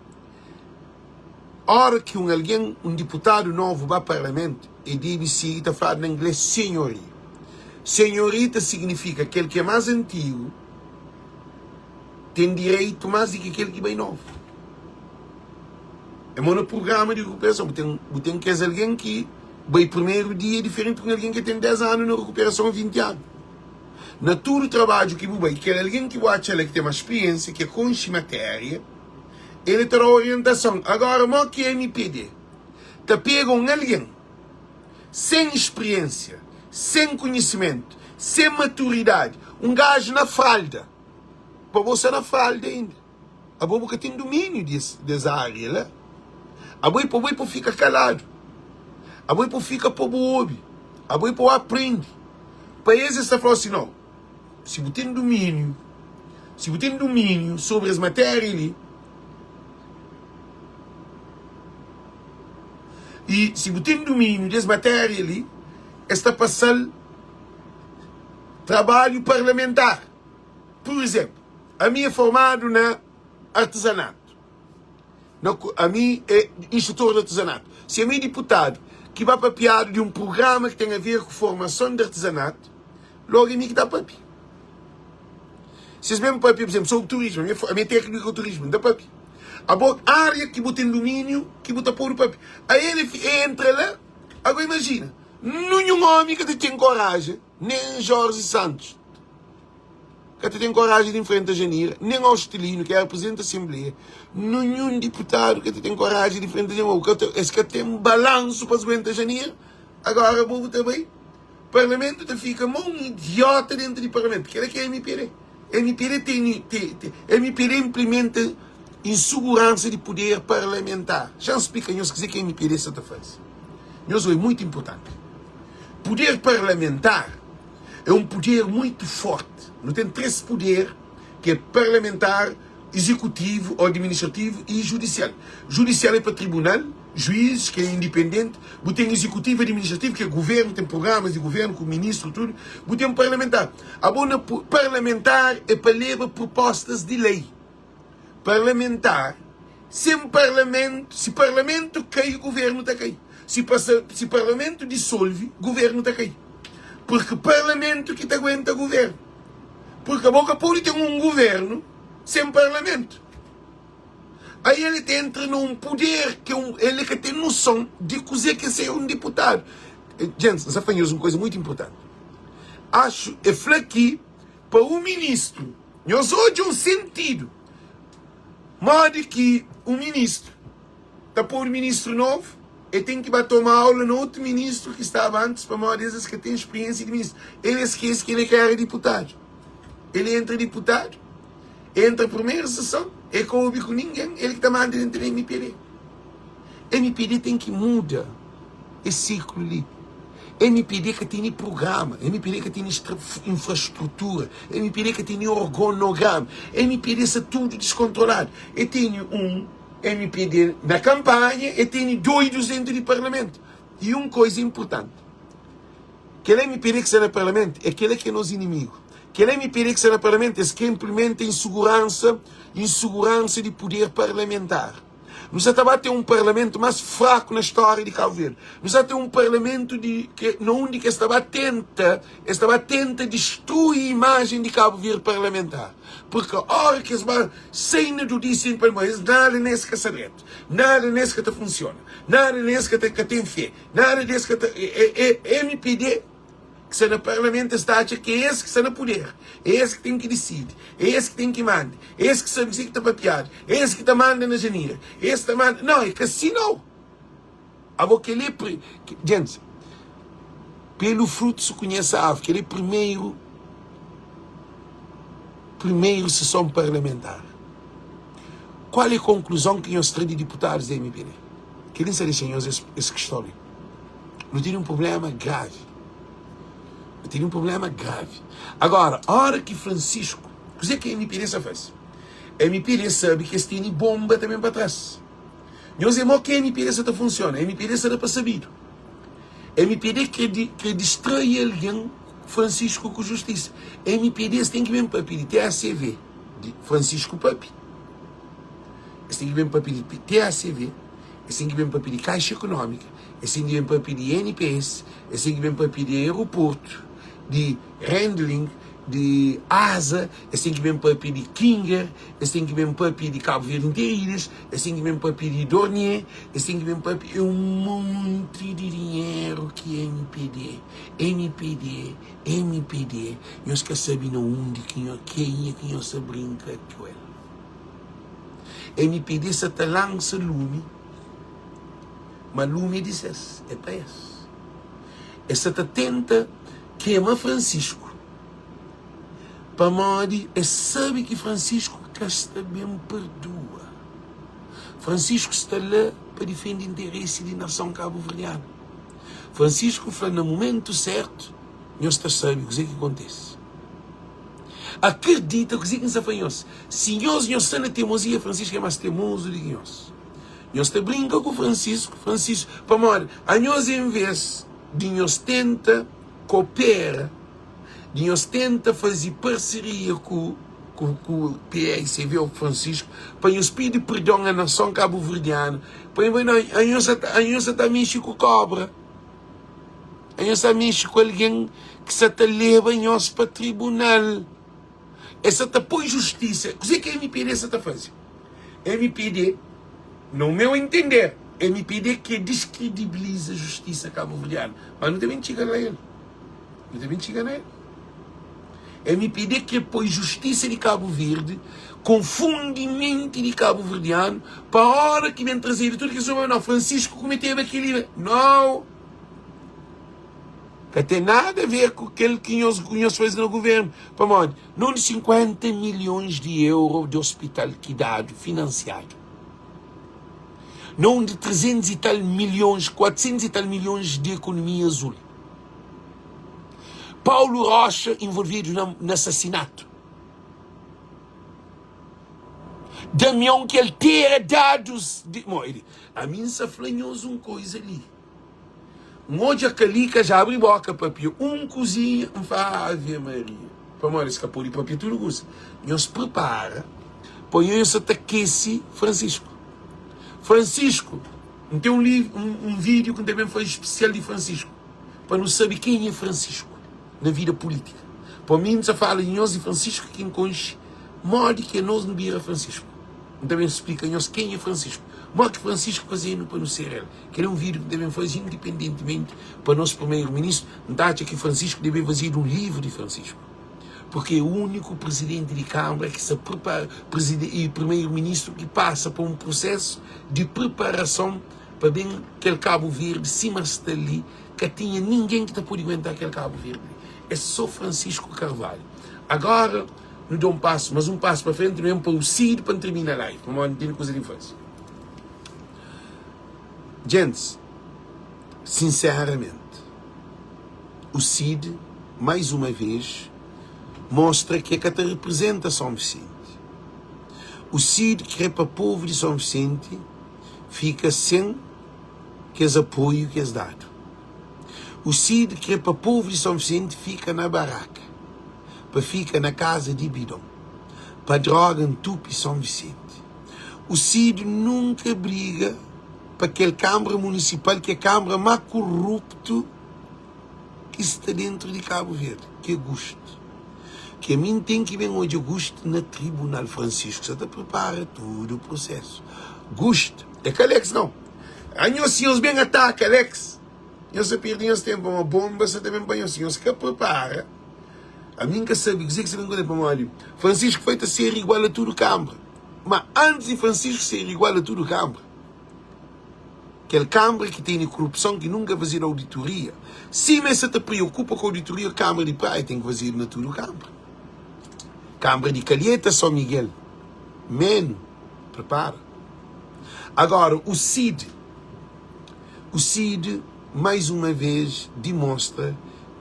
Ora ki un algen, un diputadu novu ba parlamentu, e debe sigi ta fladu na inglês senhoria. Senhoria ta signifika kel ki é más antigu ten direitu más di ki kel ki bai novu. É mo na prugrama di rikuperason, bu ten, bu ten kes algen ki bai primeru dia é diferenti ku un algen ki ten 10 anu na rikuperason ô 20 anu. Na tudu trabadju ki bu bai, kel algen ki bu atxa la ki ten más spriensia, ki konxe matéria, El ta da orientason. Agora mo ki mpd ta pega un algen sen spriensia, sen konhisimentu, sen maturidadi, un gaju na fralda, pa bo sta na fralda inda, abo bu ka ten duminiu des aria la, abo e pa bo e pa fika kaladu, abo e pa fika pa bu obi, abo e pa bu aprende. Pa es es ta fla si nau. Si bu ten dumíniu, si bu ten dumíniu sobri es matéria li, i si bu ten dumíniu des matéria li, es ta pasa-l trabalhu parlamentar. Pur izénplu, ami é formadu na artezanatu. Na ami é instrutor di artezanatu. Si ami é diputadu ki ba papiadu di un prugrama ki ten a ver ku formason di artezanatu, logu é mi ki ta papia. Si es ben papia, pur izénplu, sobri turismu, ami é ami é tékniku di turismu, N ta papia. Abo, ária ki bu ten dumíniu ki bu ta pode papia. A el e entra la, ago imajina, ninhun ómi ka ta ten korajen, nen Jorge Santos. ka ta ten koraji di nfrenta Janira, nen Austelino, ki éra prizidenti di asenbleia, ninhun diputadu ka ta ten koraji di nfrenta Janira. Ka ta, es ka ten balansu pa es guenta Janira. Agora bo bu ta bai, parlamentu ta fika ma un idiota dentu di parlamentu. Kela ki é mpd. Mpd tene, te, te, mpd inplimenta insuguransa di puder parlamentar. Xa N splika nhos kuzê ki mpd sa ta faze. Nhos oi, muitu inpurtanti. Puder parlamentar é un puder muitu forti. Nu ten 3 puder ki é parlamentar, izekutivu ô administrativu y judisial. Judisial é pa tribunal, juizes ki é indipendenti. Bu ten izekutivu y administrativu ki é guvernu, ten prugramas di guvernu ku ministru tudu. Bu ten parlamentar. Abo na parlamentar é pa leba prupostas di lei. Parlamentar, sen parlamentu, si parlamentu kai, guvernu ta kai. Si pasa, si parlamentu disolvi, guvernu ta kai. Purki parlamentu ki ta aguenta guvernu. Purki abo ka pode ten un guvernu sen parlamentu. Aí ele ta entra na un puder ki un, ele ka ten noson di kuzê ki é ser un diputadu. Djents, N sa fla nhos un kuza muitu inpurtanti. Axu, e fla ki pa un ministru Nhos odja un sentidu modi ki un ministru ta podu ministru novu, el ten ki ba toma aula na otu ministru ki staba antis pamodi es es ka ten spriensia di ministru. El eskese ki el é ka era diputadu. El entra diputadu, entra primeru seson. E ka obi ku ningen, el ki ta manda dentu di mpd. Mpd ten ki muda es siklu li. Mpd ka tene prugrama, mpd ka tene infrastrutura, mpd ka tene orgonograma, mpd sta tudu diskontroladu. E tene un mpd na kanpanha, e tene doidus dentu di parlamentu. I un koiza inpurtanti, kel mpd ki sta na parlamentu é kela ki é nos inimigu. Kel mpd ki sta na parlamentu es kre inplimenta insuguransa, insuguransa di puder parlamentar. Nu sa ta ba ten un parlamentu más fraku na stória di Kabu Verdi. Nu sa ten un parlamentu di ke na undi ki es ta ba tenta, es ta ba tenta distrui imajen di Kabu Verdi parlamentar. Purki óra ki es ba sai na dudisi pa es nada nes ka sta dretu, nada nes ka ta funsiona, nada nes ka ta ka ten fé, nada des ka ta e e mpd. ki sta na parlamentu es ta atxa ki é es ki sta na puder, é es ki ten ki disidi, é es ki ten ki manda, é es ki sabe kuzê ki ta papiadu, é es ki ta manda na janira, é es ki ta manda. Nau, é ka si nau. Abo kel-li é pri. Gentis, pelu frutu se konhese arvi. Kel-li é primeru, primeru seson parlamentar. Kual é konkluzon ki nhos tra di diputadus di mpd? Kel-li N sta dexa nhos es kiston li. Nu tene un prubléma gravi. Nu tene un prubléma gravi. Agora, óra ki Francisco, kuzê ki mpd sa faze? Mpd sabe ki es tene bonba ta ben pa tras. Nhos é mo ki mpd sa ta funsiona? Mpd sa da pa sabidu. Mpd kre di, kre distrai algen Francisco ku justisa. Mpd es ten ki ben papia di TACV, di Francisco papi. Es ten ki ben papia di TACV. Es ten ki ben papia di Kaixa Ekonómika, es ten ki ben papia di INPS, es ten ki ben papia di aeroportu, di handling, di aza, es ten ki ben papia di Kinger, es ten ki ben papia di Kabu Verdi interu ilhas, es ten ki ben papia di Dornier, es ten ki ben papia é un monti di dinheru ki mpd, mpd, mpd, nhos ka sabe na undi ki nho, kenha ki nhos ta brinka ku el. Mpd sa ta lansa lumi, ma lumi é di ses, é pa es. Es sa ta tenta kema Francisco, pamodi es sabe ki Francisco ka sta ben perdua. Francisco sta la pa difende interesi di nason kabuverdianu. Francisco fla na mumentu sertu, nhos ta sabe kuze ki kontese. Akredita kuzê ki N sta fla nhos. Si nhos, nhos sta na temozia, Francisco é más temozu di ki nhos. Nhos ta brinka ku Francisco, Francisco, pamodi anhos envês di nhos tenta kopera, di nhos tenta faze parseria ku ku ku PAICV ô Francisco, pa nhos pidi perdon a nason kabuverdianu, pa anhos anhos sa ta mexe ku kobra. Nhos ta mexe ku algen ki sa ta leba nhos pa tribunal. Es sa ta poi justisa. Kuzê ki mpd sa ta faze? Mpd, no meu entender, mpd kre diskredibiliza justisa kabuverdianu. Mas nu ta ben txiga la el. Nu ta ben txiga na el. Mpd kre poi justisa di Kabu Verdi, konfundi menti di kabuverdianu pa ora ki ben trazedu tudu kes problema. Nau, Francisco kumeteba kel-li. Nau! Ka ten nada a ver ku kel ki nhos nhos faze na governu. Pamodi? Non di 50 milhons di euro di ospital ki dadu, finansiadu. Non di 300 i tal milhons, 400 i tal milhons di ekonomia azul. Paulo Rocha envolvidu na, na assassinato. Damião ki altera dados di, mo, ele, a mim sa fla nhos um coisa li. N odja Kalika ja abri boka papia un kuzinha, N fla, Ave Maria, pamodi es ka pode papia tudu kuza. Nhos pripara pa nhos sa ta kese Francisco. Francisco, N ten un livru, un, un vídiu ki N ta ben faze spesial di Francisco, pa nu sabe kenha é Francisco na vida pulítika. Pa mi, N sa fala di nhos di Francisco ki N konxe, modi ki anos nu bira Francisco. N ta ben splika nhos kenha é Francisco, modi ki Francisco faze-nu pa nu ser el. Kel é un vídiu ki N ta ben faze indipendentimenti pa nos primeru-ministru. N ta atxa ki Francisco debe fazedu un livru di Francisco, purki é úniku prizidenti di Kánmara ki sta pripara, i primeru-ministru ki pasa pa un prusésu di priparason pa ben kel Kabu Verdi sima sta li. Ka tinha ningen ki ta pode guenta kel Kabu Verdi li. É sô Francisco Carvalho. Agora. Nu da un pasu, mas un pasu pa frenti, nu ben pa Ucid pa N tirmina live, pamodi N tene kuza di N faze. Djentis, sinseramenti, Ucid, mais uma vez, mostra ki e ka ta riprizenta Son Visenti. Ucid kre pa povu di Son Visenti fika sen kes apoiu ki es dadu. Ucid kre pa povu di Son Visenti fika na baraka. pa fika na kaza di bidon pa droga ntupi Son Visenti. O Cid nunka briga pa kel Kanbra Munisipal ki é kanbra má kuruptu ki sta dentru di Kabu Verdi, ki é Gusto. Ki ami N ten ki ben odja Gusto na tribunal. Francisco sa ta pripara tudu prusesu. Gusto, é ka Alex nau. Anhos si nhos ben ataka Alex, nhos ta perde nhos tenpu, pamodi bonba sa ta ben pa nhos. Si nhos ka pripara. Ami N ka sabe kuzê ki sta ben konta pamodi Francisco foi ta ser igual a tudu kanbra. Ma antis di Francisco ser igual a tudu kanbra, kel kanbra ki tene korupson ki nunka fazedu auditoria, sima es sa ta preokupa ku auditoria kanbra di Praia ten ki fazedu na tudu kanbra. Kanbra di Calheta, São Miguel, menu, prepara. Agora o Cid, o Cid mais uma vez dimostra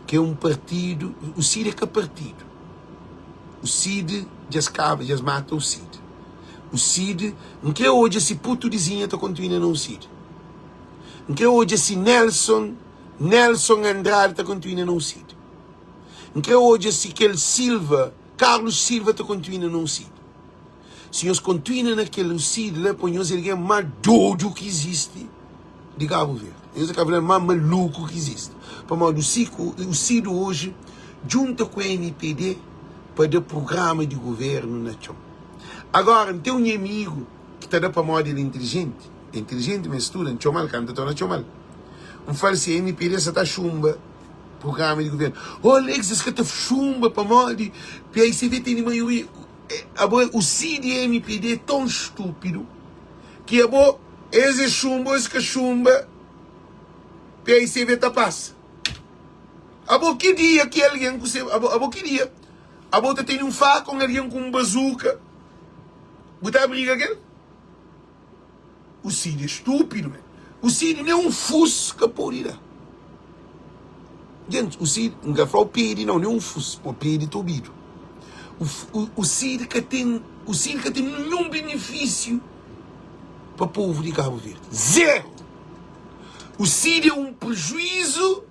ki é un partidu, o Cid é ka partidu, o Cid dja es kaba, dja es mata o Cid, o Cid, N kre odja si putu di Zinha ta kontinua na o Cid, N kre odja si Nelson, Nelson Andrade ta kontinua na o Cid, N kre odja si kel Silva, Carlos Silva ta kontinua na o Cid. Si nhos kontinua na kel usidi la, pa nhos é algen más dodu ki izisti di Kabu Verdi. Nhos é kabuverdianu más maluku ki izisti. Pamodi usidu oji djunta ku mpd pa da prugrama di guvernu na txon. Agora, N ten un nha amigu ki ta da pamodi el é intilijenti. É intilijenti ma el studa. N txoma-l, kantu N ta torna txoma-l, N fla-l si mpd sa ta xunba prugrama di guvernu. Oh Alex, es ka ta xunba pamodi paicv tene maioria. Abo o Cid e mpd é tão estúpido que abo es é chumba ou es ka chumba PICV ta passa. Abo ki dia ki alguém ku se abo, abo ki dia abo ta tene um faca um alguém ku um bazuca bu ta briga kel? O Cid é estúpido, man. O Cid nem um fus ka pode da. Gente, o Cid, não quero falar o pede não, nem um fus, pô, pede tá ouvido. O, o, o Cid ka tem, o Cid ka tem nenhum benefício para o povo de Cabo Verde. Zero! O Cid é um prejuízo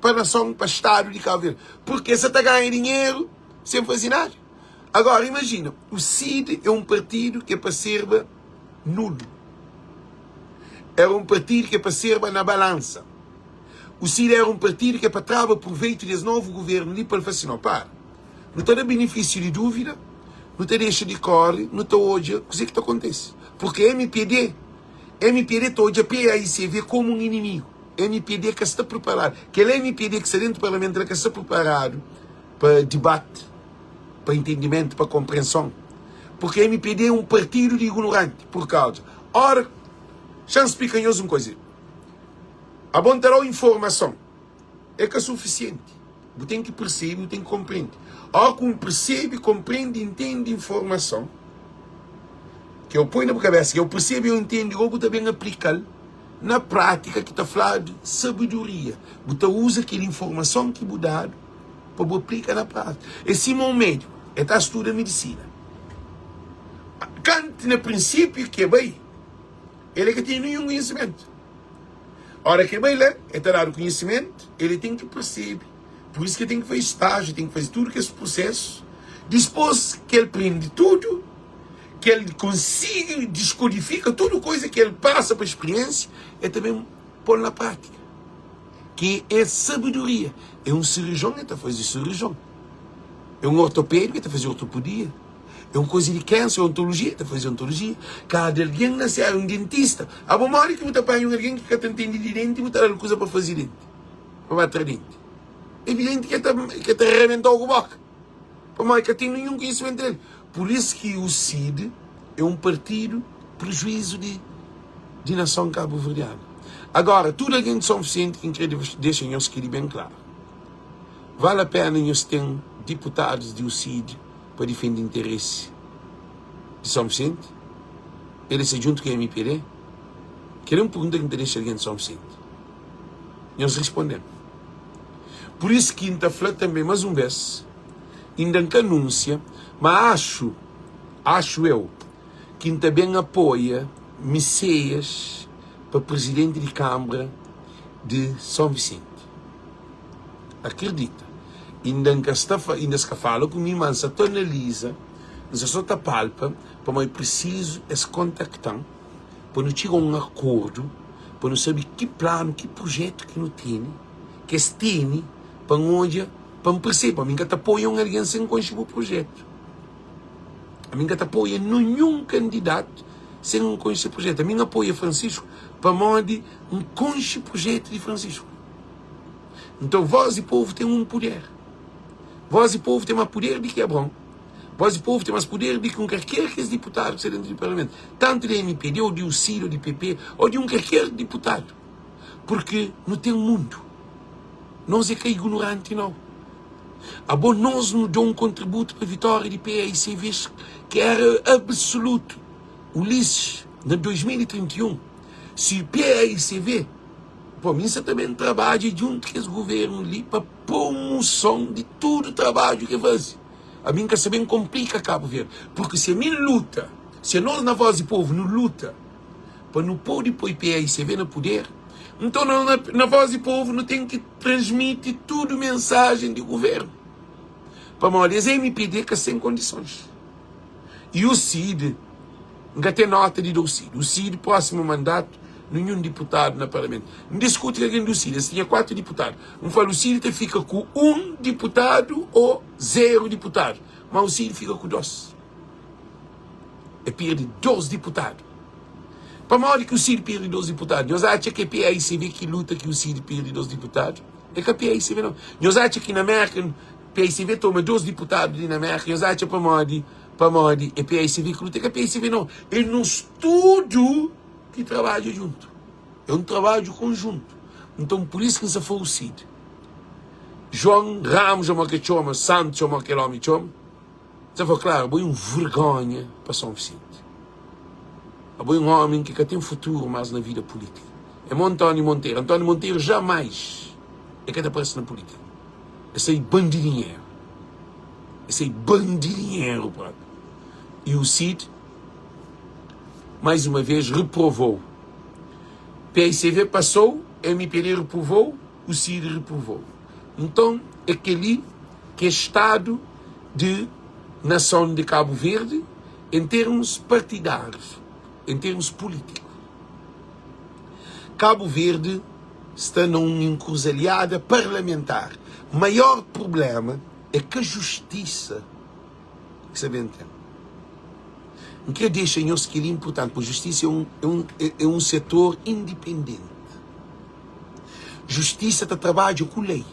pa nason, pa stadu di Cabo Verde, porque es sa ta ganha dinheru sem faze nada. Agora imagina, o CID é um partido que é pa serba nulo, era um partido que é pa serba na balansa. O CID era um partido que é pa traba proveito des novo governo li pa el fla si, no para, nu ta da benefício di dúvida, nu ta dexa di kore, nu ta odja kuze ki ta kontese, porque MPD, MPD ta odja PAICV como um inimigo. Mpd ka sta preparadu. Kel mpd ki sta dentu parlamentu la ka sta preparadu pa dibati, pa entendimentu, pa konprenson. Purki mpd é un partidu di ignoranti. Pur kauza, ora, xa-m splika nhos un kuza. Abo N ta da-u informason, é ka sufisienti. Bu ten ki persebe, bu ten ki konprende. Óra ki un persebe, konprende, intende informason ki eu poi na bu kabésa, ki eu persebe, eu intende, gó bu ta ben aplika-l na prátika ki ta fladu sabedoria. Bu ta uza kel informason ki bu dadu pa bu aplika na prátika. É sima un médiku, el ta studa medisina. Kantu na prinsípiu ki el bai, el ka tinha ninhun konhisimentu. Óra ki el bai la, el ta dadu konhisimentu, el ten ki persebe. Pur isu ki el ten ki faze stájiu, ten ki faze tudu kes prosésu. Dipôs ki el prende tudu, ki el konsigi diskodifika tudu kuza ki el pasa pa spiriénsia, el ta ben pô-l na prátika. Ki é sabedoria. É un sirijon, el ta faze sirijon. É un ortopédiku, el ta faze ortopedia. É un kuza di kensa, é ontolojia, el ta faze ontolojia. Kada algen na se ária, un dentista. Abo modi ki bu ta panha un algen ki ka ta ntende di denti, bu ta da-l kuza pa faze denti, pa ba tra denti? Evidenti ki el ta, ki el ta rebenta-u ku boka. Pamodi ka ten ninhun konhisimentu del. Pur isu ki u CID é un partidu prejuizu di di nason kabuverdianu. Agora, tudu algen di Son Visenti ki N kre dexa nhos keli ben klaru, vale a pena nhos ten. diputadus di UCID pa difende interesi di São Vicente? El sta djuntu ku mpd? Kel é un pergunta ki N ta dexa algen di São Vicente. Nhos responde-m. Pur isu ki N ta fla tanbe más un bes, inda N ka anúnsia, ma axu, axu eu, ki N ta ben apoia Miseias pa prizidenti di Kanbra di São Vicente. Akredita, inda N ka sta, inda es ka fala ku mi, ma N sa ta analiza, N sa so ta palpa, pamodi é prisizu es kontakta-m pa nu txiga un akordu, pa nu sabe ki planu, ki prujetu ki nu tene, ki es tene, pa N odja, pa N persebe, pamodi mi N ka ta apoia un algen sen N konxe bu prujetu. Ami N ka ta apoia ninhun kandidatu sen N konxe se prujetu. Ami N apoia Francisco pamodi N konxe prujetu di Francisco. Nton, vós di povu ten un puder. Vós di povu ten más puder di ki Abraon. Vós di povu ten más puder di ki un kalker kes diputadu ki sta dentu di parlamentu, tantu di mpd ô di UCID ô di PP ô di un kalker diputadu. Purki nu ten mundu. Nos é ka ignoranti, nau. Abo nos nu da un kontributu pa vitória di PAICV ki éra absolutu. Ulisses, na 2031, si PAICV, po, mi sa ta ben trabadja djuntu kes guvernu li pa promuson di tudu trabadju ke faze. Ami N ka sa ben konplika Kabu Verdi, purki si ami N luta, si anos na Voz di Povu nu luta pa nu pode poi PAICV na puder, nton nos na, na Voz di Povu nu ten ki transmiti tudu mensajen di guvernu. Pamodi es MPD ka sen kondisons. I o Cid, N ka ten nota di da o Cid. O Cid, prósimu mandatu, ninhun diputadu na parlamentu. N diskuti ku algen di o Cid, es tinha 4 diputadu. N fala, o Cid ta fika ku un diputadu o zeru diputadu. Ma o Cid fika ku 2. E pirdi 2 diputadu. Pamodi ki o Cid pirdi 2 diputadu? Nhos atxa ki é PAICV ki luta ki o Cid pirdi 2 diputadu? É ka PAICV nau. Nhos atxa ki na Merka PAICV toma 2 diputadu li na Merka, nhos atxa pamodi pamodi é PAICV ki luta? É ka PAICV nau, é nos tudu ki trabadja djuntu, é un trabadju konjuntu. Nton pur isu ki N sa fla UCID, João Ramos amo ke txoma, Santos amo kel omi txoma, N sa fla klaru, abo é un vergonha pa São Vicente, abo é un omi ki ka ten futuru mas na vida pulítika. É mo António Monteiro, António Monteiro jamais é ka ta parse na pulítika. Es sai bandidinheru. Es sai bandidinheru propi. E o Cid, mais uma vez, reprovou. PICV passou, MPD reprovou, o Cid reprovou. Então, é kel-li ki é stadu di nason di Kabu Verdi em termos partidários, em termos políticos. Kabu Verdi sta na un enkruzalhada parlamentar. Maior prublema é ka justisa ki sa ben ten. N kre dexa nhos kel-li inpurtanti, pa justisa é un, é un, é un setor indipendenti. Justisa ta trabadja ku lei.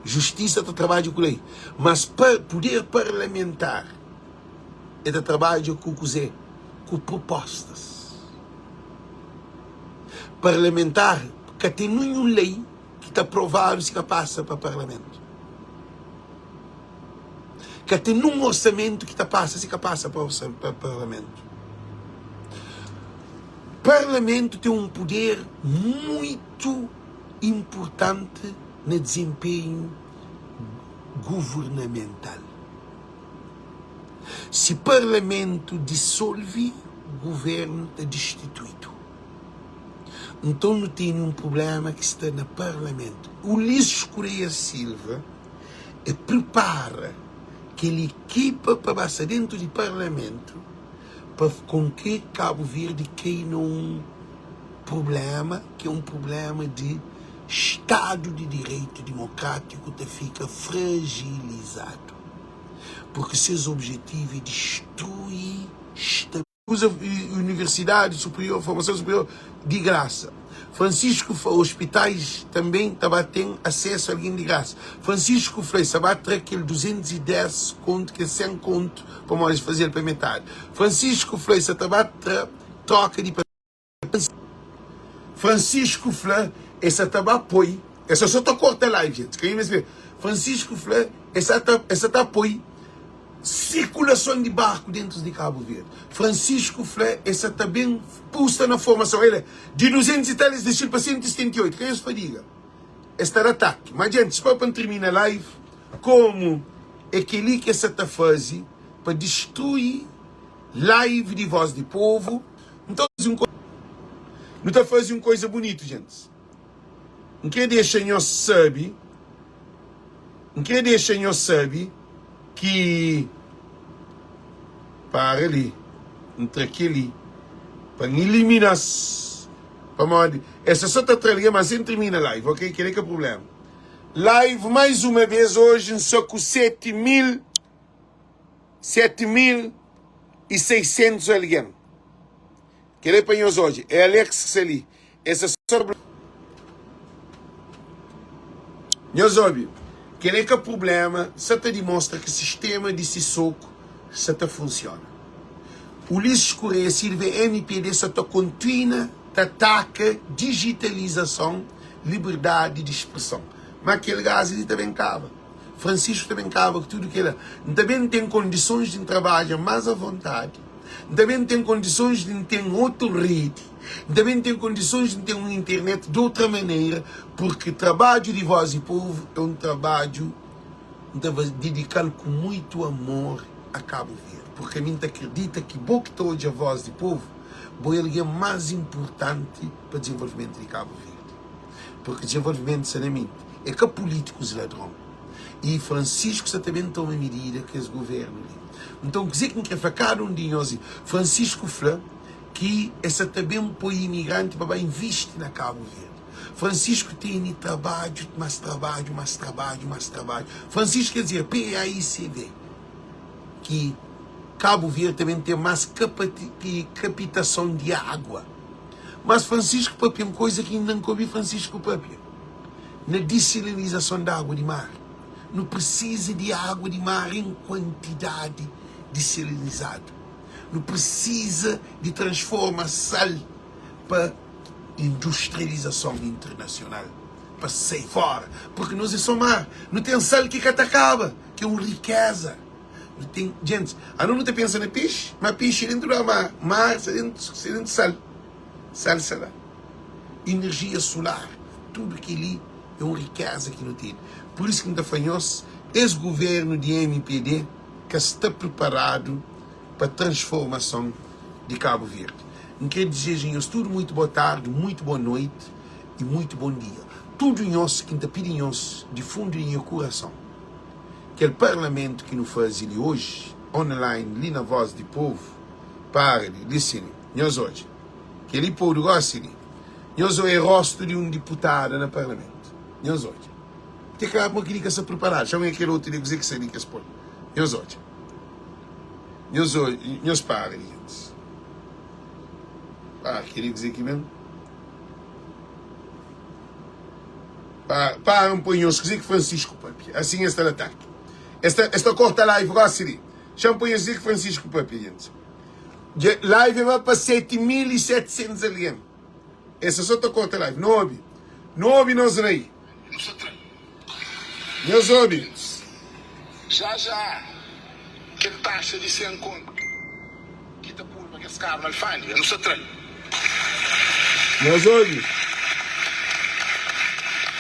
Justisa ta trabadja ku lei. Mas pa puder parlamentar e ta trabadja ku kuzê? Ku propostas. Parlamentar ka ten ninhun lei ki ta aprovadu si ka pasa pa parlamentu. Ka ten nun orsamentu ki ta pasa si ka pasa pa pa parlamentu. Parlamentu ten un puder muitu inpurtanti na dizenpenhu guvernamental. Si parlamentu disolvi, guvernu ta distituidu. Nton nu tene un prublema ki sta na parlamentu. Ulisses Correia Silva e pripara kel ekipa pa ba sta dentu di parlamentu pa konke Kabu Verdi kai na un prublema ki é un prublema di Stadu di Direitu Dimokrátiku ta fika frajilizadu. Purki ses objetivu é distrui sta. Uza universidadi superior, formason superior di grasa. Francisco fla hospitais tanbem ta ba ten asesu algen di grasa. Francisco fla es ta ba tra kel 210 kontu, kel 100 kontu pamodi es fazel pa metadi. Francisco fla es sa ta ba tra troka di. Francisco fla es sa ta ba poi. E sa so ta korta live gente, ka nhos meste. Francisco fla e sa ta e sa ta poi sirkulason di barku dentus di Cabo Verde. Francisco fla e sa ta ben pusta na formason. El di 200 i tal es dexil pa 178. Ka nhos fadiga. Es ta da ataki. Ma gente, spa pa N tirmina live komu é keli ki es sa ta fazi pa distrui live di voz di povo. N ta fazi un Nu ta fazi un koisa bunitu gente. N kre dexa nhos sabe, N kre dexa nhos sabe ki Para li, N tra kel-li pa N ilimina-s Pamodi es sa so ta tra algen, ma sen tirmina live, ok? Kel-li ka prubléma Live mais uma vez oji N sa ku 7000 7600 algen Kel-li é pa nhos odja É Alex ki sta li Es é só Nhos obi, kel é ka prublema, sa ta dimostra ki sistema di Sissoco sa ta funsiona. Ulisses Correia Silva mpd sa ta kontuina ta ataka digitalizason, liberdadi di spreson. Ma kel gazi li ta ben kaba. Francisco ta ben kaba ku tudu kela. N ta ben ten kondisons di N trabadja mas avontadi. N ta ben ten kondisons di N ten otu redi. N ta ben ten kondisons di N ten un internet di outra manera, purki trabadju di Voz di Povu é un trabadju N ta dedika-l ku muitu amor a Kabu Verdi, purki ami N ta akredita ki bo ki ta odja Voz di Povu, bo é algen más inpurtanti pa dizenvolvimentu di Kabu Verdi. Purki dizenvolvimentu sta na menti, é ka pulítikus ladron. I Francisco sa ta ben toma midida ku es guvernu li. Nton, kuzê ki N krê fla kada un di nhos? Francisco fla ki es sa ta ben poi imigranti pa ba invisti na Kabu Verdi. Francisco tene trabadju, mas trabadju, mas trabadju, mas trabadju. Francisco quer dizer PAICV, ki Kabu Verdi ta ben ten mas kapitason di agua. Mas Francisco papia un koisa ki inda N ka obi Francisco papia, na disilinizason di agua di mar. Nu prisiza di agua di mar en kuantidadi diselinizadu. Nu prisiza di transforma sal pa industrializason internasional, pa sai fora, purki nos é so mar. Nu ten sal ki ka ta kaba, ki é un rikeza. Nu ten, djentis, anu nu ta pensa na pexi, ma pexi é dentu da mar, mar sta dentu, sta dentu sal, sal sta la. Enerjia solar, tudu kel-li é un rikeza ki nu tene. Pur isu ki N ta fla nhos, es guvernu di mpd, ka sta preparadu pa transformason di Kabu Verdi. N kre dizeja nhos tudu muitu boa tardi, muitu boa noiti y muitu bon dia. Tudu nhos ki N ta pidi nhos di fundu di nha kurason, kel parlamentu ki nu fazi li oji, online, li na Voz di Povu, para di, listen, nhos odja, kel-li podu gosi li, nhos oia rostu di un diputada na parlamentu, nhos odja. Te klaru ma kel-li ka sta preparadu, txoma kel otu li, kuzê ki sta li ki es poi. Nhos odja. Nhos odja. Nhos para di gentis. Para, kel-li kuzê ki ben? Para, para N poi nhos kuzê ki Francisco papia. Asin es ta da ataki. Es ta, es ta korta live gosi li. Xa-m poi nhos kuzê ki Francisco papia, gentis. Dja live ba pa 7700 algen. Es sa so ta korta live. Nu obi. Nu obi nos rei. Nu sa tra-l. Nhos obi. Já já kel taxa di 100 kontu ki ta podu pa kes karu na alfandega, nu sa tra-l. Nhos obi.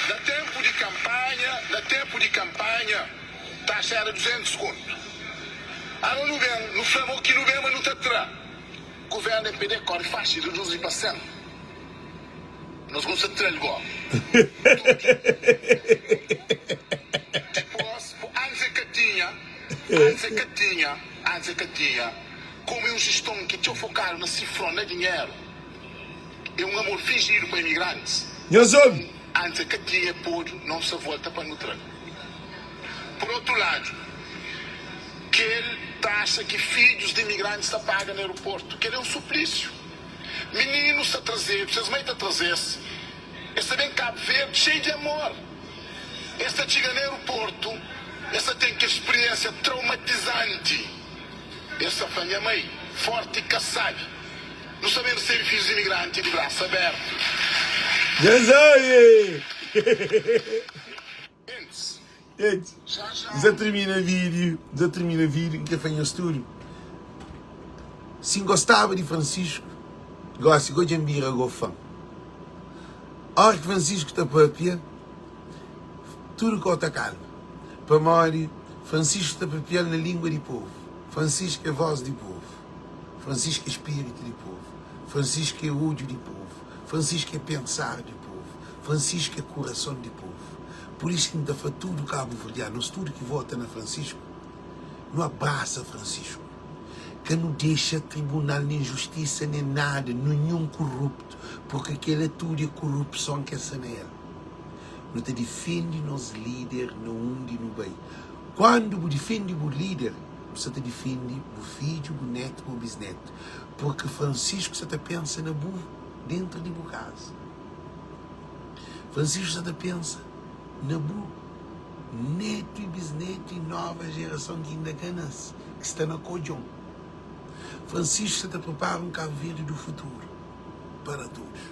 Na tenpu di kanpanha, na tenpu di kanpanha, taxa era 200 kontu. Alo nu ben, nu fla ma o ki nu ben ma nu ta tra. Guvernu MPD kori faxi, reduzi pa 100. Nos gosta tra-l go. Dipos, po antis e ka tinha, antis e ka tinha, antis e ka tinha, komu e un jiston ki txeu fokadu na sifron, na dinheru, e un amor finjidu pa imigrantis. Nhos obi. Antis e ka tinha, e podu, nos sa volta pa nu tra-l. Pur otu ladu, kel taxa ki fidjus di imigrantis ta paga na aeroportu, kel é un suplisiu. Mininus ta trazedu, ses mai ta traze-s. Es ta ben Kabu Verdi xeiu di amor. Es ta txiga na aeroportu, es ta ten kel spiriensia traumatizanti. Es ta fla, Nha mai, forti ka sabi. Nu sta ben resebe fidjus di imigranti di brasa abertu. Nhas obi! Gente, N sa tirmina vídeo, N sa tirmina vídeo, N kre fla nhos tudu, si N gostaba di Francisco, gosi go dja N bira go fan. Ora ki Francisco ta papia, tudu kau ta kalma, pamodi Francisco ta papia-l na língua di povu. Francisco é vós di povu, Francisco é spiritu di povu, Francisco é odju di povu, Francisco é pensar di povu, Francisco é kurason di povu. Pur isu ki N ta fla tudu kabuverdianu, nos tudu ki vota na Francisco, nu abrasa Francisco. Ka nu dexa tribunal, nen justisa, nen nada, ninhun kuruptu, purki kela tudu é kurupson ke sta na el. Nu ta difende nos lider na undi nu bai. Kuandu bu difende bu lider, bu sta ta difende bu fidju, bu netu, bu bisnetu, purki Francisco sta ta pensa na bu dentru di bu kaza. Francisco sta ta pensa na bu netu i bisnetu i nova jerason ki inda ka nase, ki sta na kodjon. Francisco sta ta pripara un Cabo Verde do futuro para todos,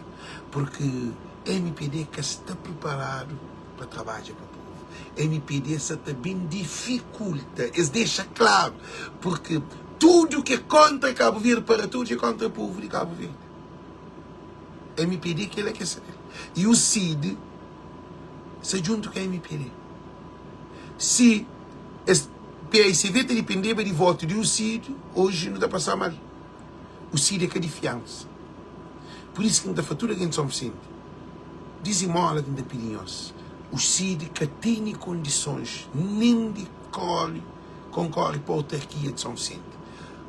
porque mpd ka sta priparadu pa trabadja pa povo. Mpd sta ta ben difikulta, es dexa klaru, porque tudu ki é kontra Cabo Verde para todos é kontra povo di Cabo Verde. Mpd kela ke sabe. I u Cid sta djuntu ku mpd. Si es PAICV ta dipendeba di votu di u Cid, oji nu ta pasa mal. U Cid é ka di fiansa. Pur isu ki N ta fla tudu algen di Son Visenti, dizimola ki N ta pidi nhos, u Cid ka tene kondisons nen di kore, konkore pa autarkia di Son Visenti.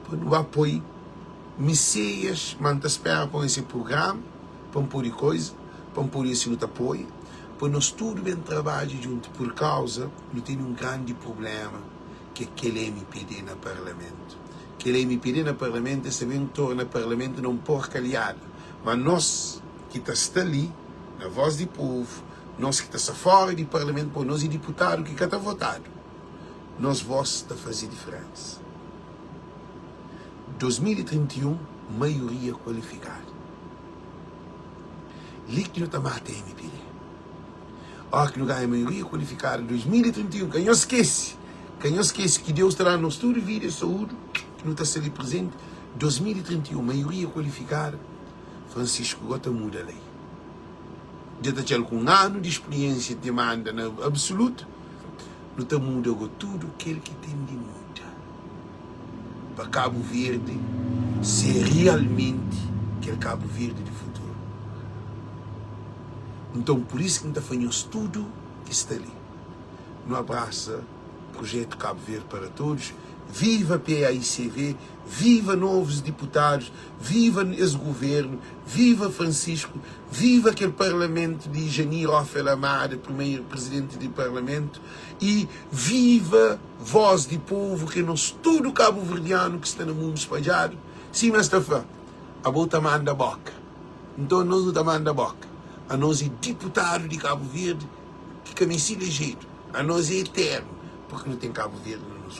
Pa nu ba poi Misias, ma N ta spera pa N se prugrama, pa N pode koiza, pa N pode si nu ta apoia, pa nos tudu ben trabadja djuntu, pur kauza nu tene un grandi prublema ki é kel mpd na parlamentu. Kel mpd na parlamentu es ta ben torna parlamentu na un porkaliada, ma nos ki ta sta li na vos di povu, nos ki ta sta fora di parlamentu, pabia nos é diputadu ki ka ta votadu, nos vos ta faze diferensa. 2031 maioria kualifikadu li ki nu ta mata mpd ora ki nu ganha maioria kualifikadu 2031 ka nhos skese ka nhos skese ki Deus ta da nos tudu vida e saúde ki nu ta sta li presente 2031 maioria kualifikadu Francisco go ta muda lei dja ta txal ku un anu di spiriensia di manda na absoluto nu ta muda go tudu kel ki ten di muda. pa Kabu Verdi ser realmenti kel Kabu Verdi di futuru. Nton, pur isu ki N ta fla nhos tudu ki sta li, nu abrasa projetu Kabu Verdi para Todos, viva PAICV, viva novus diputadus, viva es guvernu, viva Francisco, viva kel parlamentu di Janir Ophel Amada, primeru prizidenti di parlamentu, y viva Voz di povu ke nos tudu kabuverdianu ki sta na mundu spadjadu, sima es ta fla, abo ta manda boka, nton nos nu ta manda boka, anos e diputadu di Kabu Verdi ki ka meste ilejedu, anos e eternu, purki nu ten Kabu Verdi na nos.